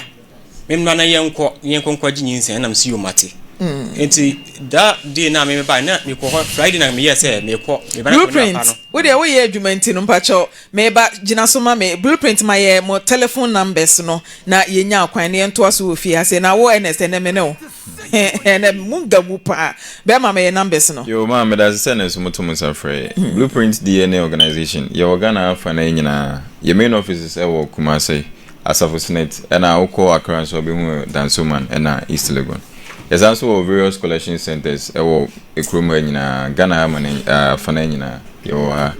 N: Memmra na yɛnkɔ na yɛnkɔ nkɔgye nyinsɛn. Ɛna mese yoo mate. Nti that day na me mebae na mekɔ hɔ Friday na meyɛɛ sɛ mekɔ meba na kɔ ne papa
A: Blueprint,
N: no.
A: wo deɛ woyɛ adwuma nti no mpakyɛw meba gyina so ma me Blueprint ma yɛ mo telephone numbers no na yɛnya kwan na yɛntoa so wɔ fie ha sei na wo Ernest ɛnɛ me ne wo ɛnɛ mu da mu paa bɛma me yɛ numbers no.
L: Yoo maa medase sɛ ne nso moto mo nsa frɛ yɛ. Blueprint DNA Organization, yɛwɔ Ghana afa nan nyinaa. Yɛ main offices ɛwɔ Kumase, Asafo Senate, ɛna wokɔ Accra nso a wobɛhu Dansoman ɛna East Legon. Yɛsan nso wɔ various collection centres ɛwɔ kurom ha nyinaa, Ghana ha ma afa nan nyinaa yɛwɔ ha.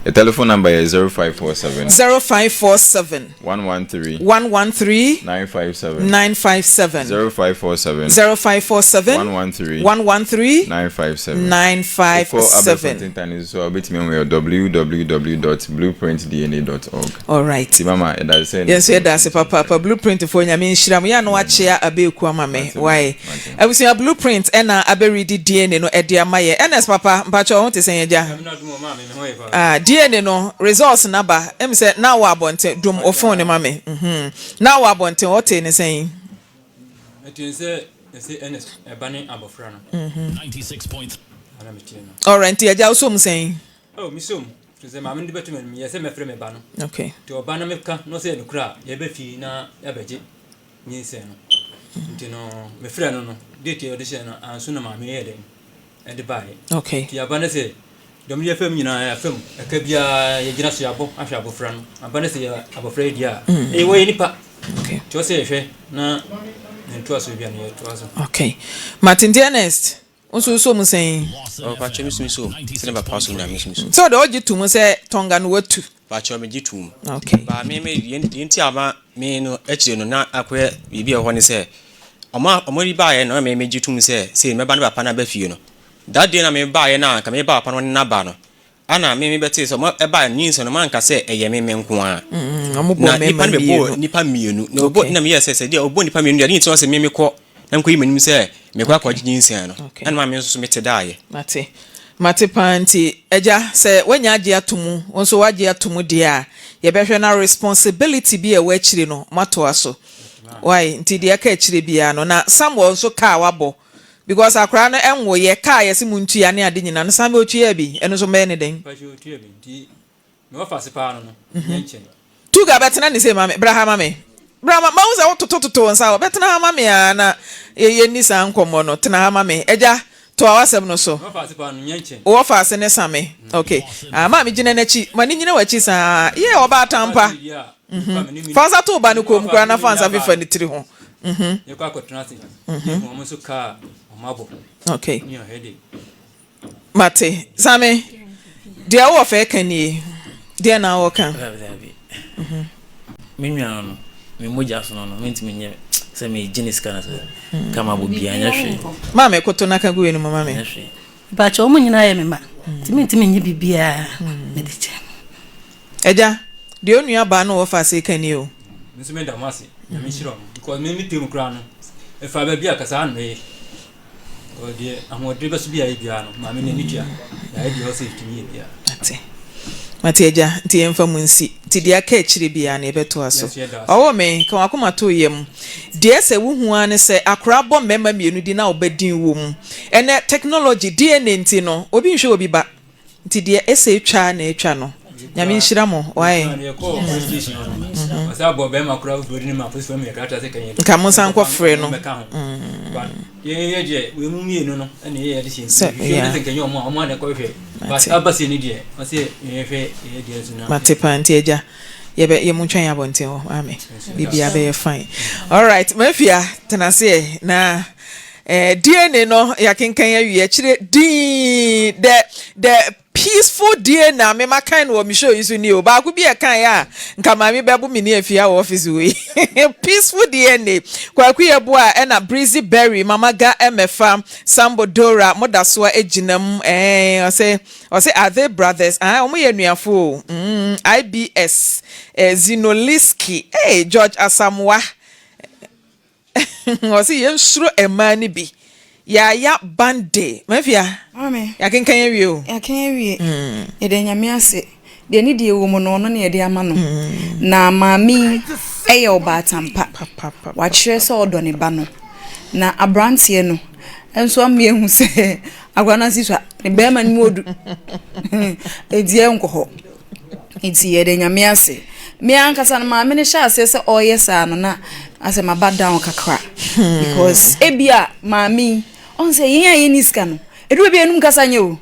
L: Yɛ telephone number yɛ 0547.
A: 0547.
L: 113.
A: 113.
L: 957.
A: 957.
L: 0547.
A: 0547.
L: 113.
A: 113.
L: 957.
A: 957.
L: Wokɔ abɛɛfo ntentan no so a wobɛtumi ahu yɛ www.blueprintdna.org.
A: Alright.
L: Ti mama yɛda ase sɛ.
A: Yɛn nso yɛda ase papaapa blueprint foɔ nyame nhyira mo yɛ a na wakyea abeeku ama me why abusua blueprint ɛna abɛredi DNA no ɛde ama yɛ Ernest papa mpakyɛ wo ho te sɛn agya ah DNA no results no aba ɛmi sɛ na wɔ abɔnten dum o phone no ma me mhm na wɔ abɔnten ɔte ne sɛn.
O: Ɛte sɛ ɛsɛ Ernest ɛba ne abɔfra no.
A: Mhm. Alright nti agya wosɔ mu sɛn.
O: Oh, mesɔ mu. Firi sɛ maame no de bɛto m'anim, meyɛɛ sɛ mɛfrɛ me ba no.
A: Okay.
O: Nti ɔba no meka na ɔsɛ yɛ nokorɛ a, yɛbɛ fie na yɛabɛgye nyinsɛn no. Nti no, mefrɛ no no, date a ɔde hyɛɛ no anso na maame yɛɛ dɛn ɛde baeɛ.
A: Okay.
O: Nti aba no sɛ, dɔm no yɛfa mu nyinaa yɛafa mu, ɛka biara yɛgyina so yɛabɔ ahwɛ abɔfra no. Aba no sɛ yɛ abɔfra yi deɛ a, ɛyɛ wɔyɛ nipa.
A: Okay.
O: Nti ɔsɛ yɛhwɛ na ne ntoasoɔ bi a no yɛtoa so.
A: Okay. Mate nti Ernest, Wo nso wosɔ mu sɛn?
N: Oh, pakyɛ me sumi so. Sɛ ne papa so na me sumi so.
A: Sɛ ɔde ɔgye to mu sɛ Tonga no watu.
N: Pakyɛ me gye to mu.
A: Okay.
N: Ba me me yɛn nti ama me no akyire no na akɔyɛ biribi a ɛwɔ hɔ ne sɛ ɔmo a ɔmo de baayɛ no na me me gye to mu sɛ sei mɛba ne papa no aba fie no. That day na me baayɛ no a nka me ba papa no ne n'aba no. Ana me me bɛtee sɛ ɔmo ɛbaayɛ no nyinsɛn no manka sɛ ɛyɛ me me nko ara.
A: Ɔmo bɔ
N: Na
A: mmarima
N: nipa no bɛbɔɔ
A: mmienu.
N: nipa mmienu. Na ɔbɔ
A: Okay.
N: na meyɛɛ sɛ sɛ deɛ ɔbɔ nipa mmienu deɛ ade nti na ɔsɛ me mekɔ na mekɔyi m'anim sɛ mekɔ akɔgye nyinsɛn no.
A: Okay.
N: Ɛna maa me nso so mete daeɛ.
A: Mate. Mate paa nti agya sɛ woanya agye ato mu, wo nso woagye ato mu deɛ a, yɛbɛhwɛ na responsibility bi a ɛwɔ akyire no moatoa so. Wai, nti deɛ ɛka akyire biara no na Samuel nso kaa wabɔ because akwadaa no ɛnwoeɛ, kaa yɛse montua ne ade nyinaa no Samuel tuaa bi, ɛno nso mobɛyɛ no dɛn?
O: Mpakyɛ ɔtua bi nti. Me wɔfa ase paa no no, nyɛ nkyɛn.
A: Tuga bɛtena ne sei ma me, bra ha ma me. Bra ma, mahu sɛ wototototo wo nsa hɔ, bɛtena ha ma me aa na yɛnni saa nkɔmmɔ no, tena ha ma me. Agya, toa w'asɛm no so.
O: Me wɔfa ase paa no, nyɛ nkyɛn.
A: Wo wɔfa ase ne Same, ok. Ah, maame gyina n'akyi, ma no nyina w'akyi saa, yee, ɔbaatan pa. Mhm. Fa nsa to wo ba no kɔn mu koraa na fa nsa fefa ne tiri ho. Mhm.
O: Yɛkɔ akɔtena ase, yɛhu wɔn nso kaa wɔn abɔ.
A: Ok.
O: Ne ɔhɛ de.
A: Mate. Same, deɛ wowɔ fɛ ka nie. Deɛ na wɔka?
K: Dabi dabi. Mhm. Me nua no, me mogya so no no, mentumi nyɛ sɛ megye ne sika no sɛ mm. kama bɔ bia nyɛ hwee.
A: Maame koto na ka gu enu mu mame.
K: Nyɛ hwee.
P: Mpakyɛ wɔn nyinaa yɛ me ma. Nti mentumi nye biribiara mede kyɛ.
A: Agya, deɛ onua baa no wɔ fa ase ka nie o.
O: Me nso meda mo ase. Nyame nhyira mo. Because me me tem koraa no, ɛfa baabi a kasaa na mɛyɛ. Deɛ ahoɔden bɛso bi a yɛ biara no, maame n'ani tua. Yɛayɛ deɛ ɔsɛ yɛtumi yɛ biara.
A: Mate. Mate agya, nti yɛmfa mu nsi. Nti deɛ aka akyire biara no yɛbɛtoa so. Ɔwɔ me, ka w'akoma to yam. Deɛ ɛsɛ wohu ara ne sɛ akwadaa bɔ mmarima mmienu din na ɔba din wɔ mu. Ɛnnɛ technology, DNA nti no, obi nhwɛ obi ba. Nti deɛ ɛsɛ etwa ara na etwa no. Nyame nhyira mo wai. Nka mo nsan nkɔ frɛ no. Sɛ yeah. Mate. Mate paa nti agya yɛbɛ yɛ mo ntwɛn abɔnten hɔ maame biribiara bɛyɛ fine. Alright mafia tena ase ɛ na Eh, DNA no yɛakenkan awie akyire dinn the the peaceful DNA a mema kan no wɔ me show yi so ni o baako bi ɛkan a nka maame bɛbo me ne afia wɔ office wei peaceful DNA kwaku yɛ boa ɛna breezy berry mama ga ɛmɛfa sambo dora mo da soa egyina mu ɛɛ ɔsɛ ɔsɛ are they brothers ah wɔn yɛ anuafo o mm, IBS eh, Zinoliski eh, George Asamoah Ɔse yɛnsuro mmaa no bi. Yaya Bande. Mafia,
Q: Maame.
A: yɛakenkan awie o.
Q: Yɛakan awie. Yɛda Nyame ase. Deɛ ne deɛ wɔ mu no, ɔno na yɛde ama no. Na maame yi yɛ ɔbaatan pa. Wakyerɛ sɛ ɔdɔ ne ba no. Na aberanteɛ no nso ama yɛahu sɛ akwadaa no ase sua. Ne barima no mu odu. Enti yɛnkɔ hɔ. Nti yɛda Nyame ase. Me ankasa no maame no hyɛ aseɛ sɛ ɔreyɛ saa no na asɛ maba down kakra because ebia maame yi ɔn sɛ yɛn a yɛnni sika no ɛduru baabi a yɛnum kasa nyɛ o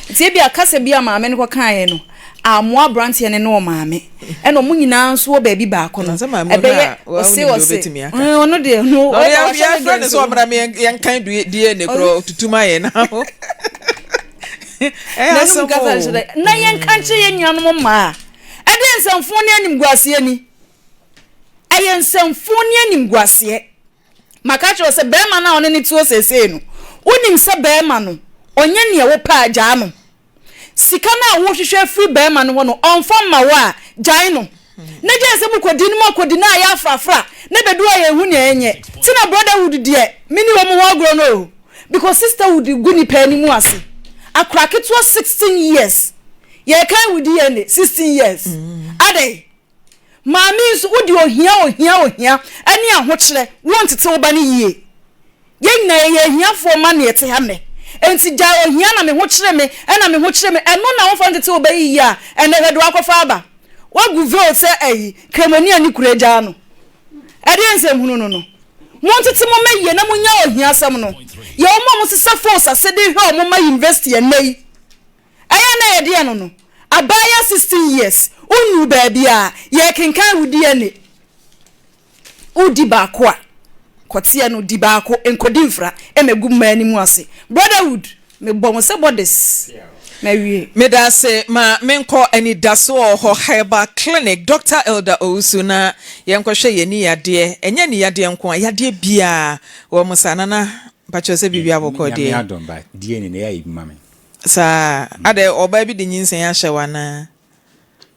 Q: nti ebia kasa bi a maame no kɔkaeɛ no amoa aberanteɛ no ne ɔmaame ɛna ɔmo nyinaa nso wɔ baabi baako no ɛbɛyɛ ɔse ɔse ɔno deɛ no
A: ɔyɛ yɛfrɛ no sɛ ɔmmra me yɛnkan DNA korɔ tutu ma yɛn na
Q: N'anom kasa nhyerɛn. Na yɛnka nkyerɛ yɛn nuanom mmaa. Ɛdeɛ nsɛmfoo ne animguaseɛ ni. Ɛyɛ nsɛmfoo ne animguaseɛ. Maka kyerɛ wo sɛ bɛrima no a ɔne ne te hɔ seesei no, wonim sɛ bɛrima no, ɔnyɛ nea wopɛ a, gyaa no. Sika no a wohwehwɛ afiri bɛrima no hɔ no, ɔmfa mma wo a, gyae no. Na gyae sɛ mokɔdi no moakɔdi no ayɛ afrafra na ɛbɛdu a yɛnhu nea ɛnyɛ. Nti na brotherhood deɛ, menni wɔn ho agorɔ no o. Because sisterhood gu nipa anim ase. Akora ketewa 16 years. Yɛkan wo DNA 16 years. Adɛn? Maame nso wode ohia ohia ohia ɛne ahokyerɛ wontete wo ba no yie. Yɛn nyinaa yɛyɛ ahiafoɔ mma na yɛte ha nnɛ. Enti gyae ohia na me ho kyere me ɛna me ho kyere me ɛno na womfa ntete wo ba yi yie a ɛnnɛ hwɛ deɛ wakɔfa aba. Wagu veil sɛ ayi kramoni a ne kura agyaa no. Ɛdeɛn nsɛm hunu no no? Montete mo mma yie na monnyae ohiasɛm no. Yɛ wɔn a wɔsesa phones ase de hwɛ wɔn mma university ɛnnɛ yi. Ɛyɛ a na ɛyɛ deɛn no no? Abaayewa 16 years, wonnuu baabiara, yɛrekenkan wo DNA. Wodi baako a, kɔteɛ no, di baako, nkɔdi mfra, ɛmmɛgu mmaa anim ase. Brotherhood, mebɔ mo sɛ bɔdes. Mawie.
A: Medase ma menkɔ anidaso wɔ hɔ herbal clinic Doctor Elder Owusu na yɛnkɔhwɛ yɛn ani yadeɛ ɛnyɛ ani yadeɛ nko a yadeɛ biaa wɔ mo saa Nana mpakyɛw sɛ biribi abɔkɔ deɛ.
R: Nyame adom but DNA no ɛyɛ ayɛ bi ma me.
A: Saa adɛ ɔbaa bi de nyinsɛn ahyɛ wo anaa.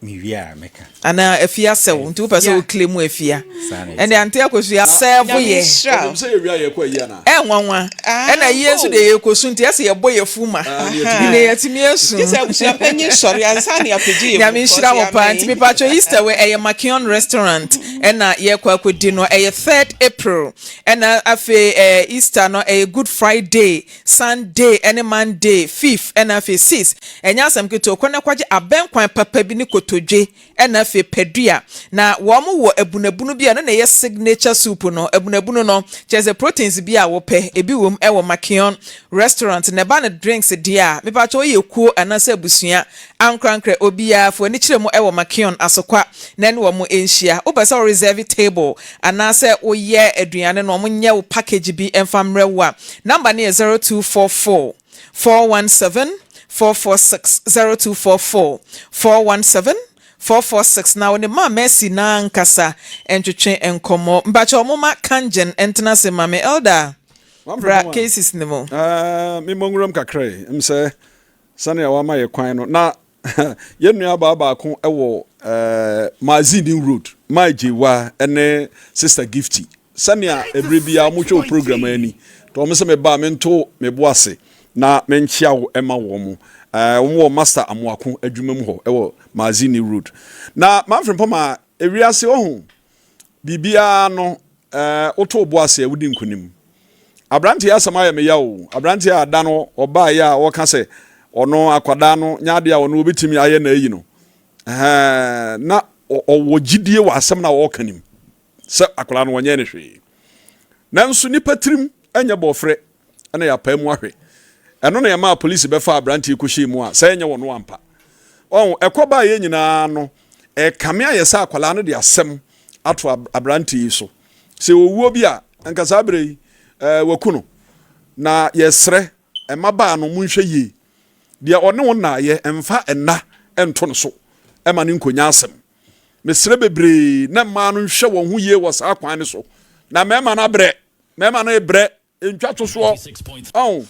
R: Mewie a mɛka.
A: Anaa afia sɛ wo nti wopɛ sɛ wo claim afia. Ɛnde ante akosua sɛɛvo yɛ.
S: Onim sɛ yɛwie a yɛkɔ ayi anaa?
A: Ɛnwanwa. Ɛna ayie nso deɛ yɛkɔsu nti ɛsɛ yɛbɔ yɛ fu ma. Na yɛatumi asu.
I: Gye sɛ abusua panyin sɔre ansa na yɛapagye yɛn mu.
A: Nyame nhyira mo paa. Nti mepakyɛ Easter wei ɛyɛ Makion restaurant ɛna yɛkɔ akɔdi no. Ɛyɛ third April. Ɛna afei Easter no ɛyɛ Good Friday. Sunday ne Monday, fifth ɛna afei sixth. Ɛnyɛ asɛm ketewa o, kɔ na kɔgye abɛnkwan papa bi ne koto.
I: kotodwe ɛna afei padua. Na wɔn wɔ abunabunu bi a ɛno na ɛyɛ signature soup no. Abunabunu no, kyerɛ sɛ proteins bi a wopɛ, ebi wom ɛwɔ Makion restaurant. Na ɛba no drinks deɛ a, mepakyɛ woyɛ kuo anaasɛ abusua, ankorankorɛ, obiara fo ani kyerɛ mu ɛwɔ Makion Asokwa na ɛne wɔn nhyia. Wopɛ sɛ wo reserve table anaasɛ woyɛ aduane no, wɔn nyɛ wo package bi mfa mmerɛ wo a, number no yɛ 0244 417 446, 0244 417 446, na wɔne maa Mercy na nkasa ntwetwe nkɔmmɔ. Mpakyɛ wɔn ma Kangen ntena ase ma me elder bra cases ne mu.
S: Memmɔ nwuram kakra yi m sɛ sɛnea wama yɛ kwan no na yɛn nua baa baako wɔ Mazini Road, Mai Gyewa ne Sister Gifty, sɛnea ɛberɛ biara wɔhwɛ wo program ani nti wɔn sɛ meba a mento me bo ase na menkyea wo ma wɔn. Wɔn wɔ Master Amoako adwuma mu hɔ wɔ Mazini Road. Na Manfred Mpɔma, ewiase ɔho biribiara no woto wo bo ase a wodi nkonim. Aberanteɛ yi asɛm ayɛ me ya o. Aberanteɛ a da no ɔbaeɛ a ɔka sɛ ɔno akwadaa no nyɛ adeɛ a ɔno ɔbɛtumi ayɛ na ayi no. Ɛhɛn, na ɔwɔ gyidie wɔ asɛm no a ɔreka no mu sɛ akwadaa no ɔnyɛɛ no hwee. Nanso nipa tirim nyɛ bɔɔfrɛ na yɛapae mu ahwɛ. Ɛno na ɛmaa polisi bɛfaa aberanteɛ yi kɔhyɛɛ mu a sɛ ɛnyɛ ɔno ampa. Ɔho, ɛkɔ baeɛ nyinaa no, ɛkame ayɛ sɛ akwadaa no de asɛm ato aberanteɛ yi so. Sɛ owuo bi a, anka saa berɛ yi, ɛɛ, waku no. Na yɛsrɛ, mmabaa no, monhwɛ yie. Deɛ ɔne wo nnaeɛ, mfa nna nto no so ma no nkɔnya asɛm. Mesrɛ bebree na mmaa no nhwɛ wɔn ho yie wɔ saa kwan no so. Na mmarima no abrɛ, mmarima no rebrɛ, ntwa to soɔ. Ɔho,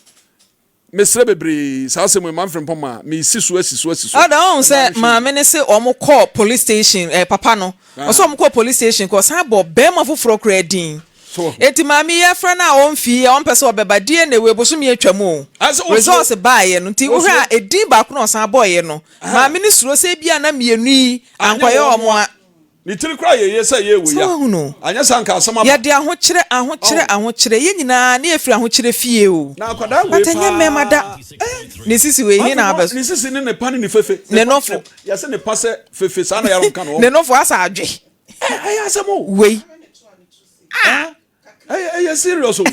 S: mesrɛ bebree, saa asɛm yi, Manfred Mpɔma, mesi so asi so asi so.
I: Elder, ɔhu sɛ maame no se wɔn kɔɔ police station, eh, papa no, ɔsɛ wɔn kɔɔ police station kɔ ɔsan bɔ bɛrima foforɔ koraa din. Eti maame yi afrɛ no a ɔmfii a ɔmpɛ sɛ ɔbɛba, DNA wei bosome atwa mu o. Results baeɛ no, nti wohwɛ a edin baako na ɔsan bɔeɛ no, maame no suro sɛ ebia na mmienu yi ankɔyɛ wɔn a.
S: Ne tiri koraa yɛ yie sɛ yɛ wei
I: a. Sɛ wahunu.
S: Anyɛ saa nka asɛm aba.
I: Yɛde ahokyerɛ, ahokyerɛ, ahokyerɛ. Yɛn nyinaa ne yɛfiri ahokyerɛ fie o.
S: Na akwadaa wei
I: But ɛnyɛ mmarima da.
S: paa eh.
I: Ne sisi wei he na abɛ.
S: Ne sisi ne ne pa ne ne fefe.
I: Ne nofo.
S: Yɛse ne pa sɛ fefe saa na yɛarom ka no.
I: Ne nofo asa adwe.
S: Eh, ɛyɛ asɛm o.
I: Wei.
S: Ah. Ɛyɛ ɛyɛ serious o.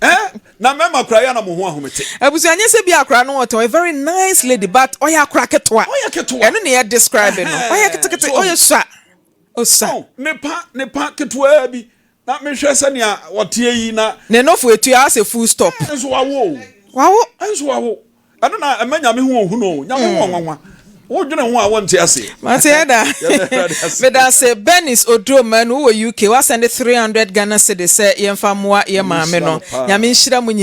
S: Eh, na mɛma kura yɛ na mo ho ahomete.
I: Abusua nyɛ sɛ bi akora no ɔtɔn a very nice lady but ɔyɛ akora ketewa.
S: Ɔyɛ ketewa.
I: Ɛno na yɛ describe no. Ɔyɛ ketekete ɔyɛ sua. Osua.
S: Oh, ne pa ne pa ketewa bi na mehwɛ sɛnea ɔteɛ yi na.
I: Ne nofo etua asɛ full stop.
S: Nso wawo o.
I: Wawo.
S: Nso wawo. Ɛno na ɛma Nyame ho ohu no o. Nyame ho ɔnwanwa. Wo dwene ho a wo nte aseɛ.
I: Mate ɛda. Meda ase Bernice Oduro Manu wowɔ UK wa send 300 Ghana cedis sɛ yɛmfa mmoa yɛ maame no. Nyame nhyira mo nyinaa.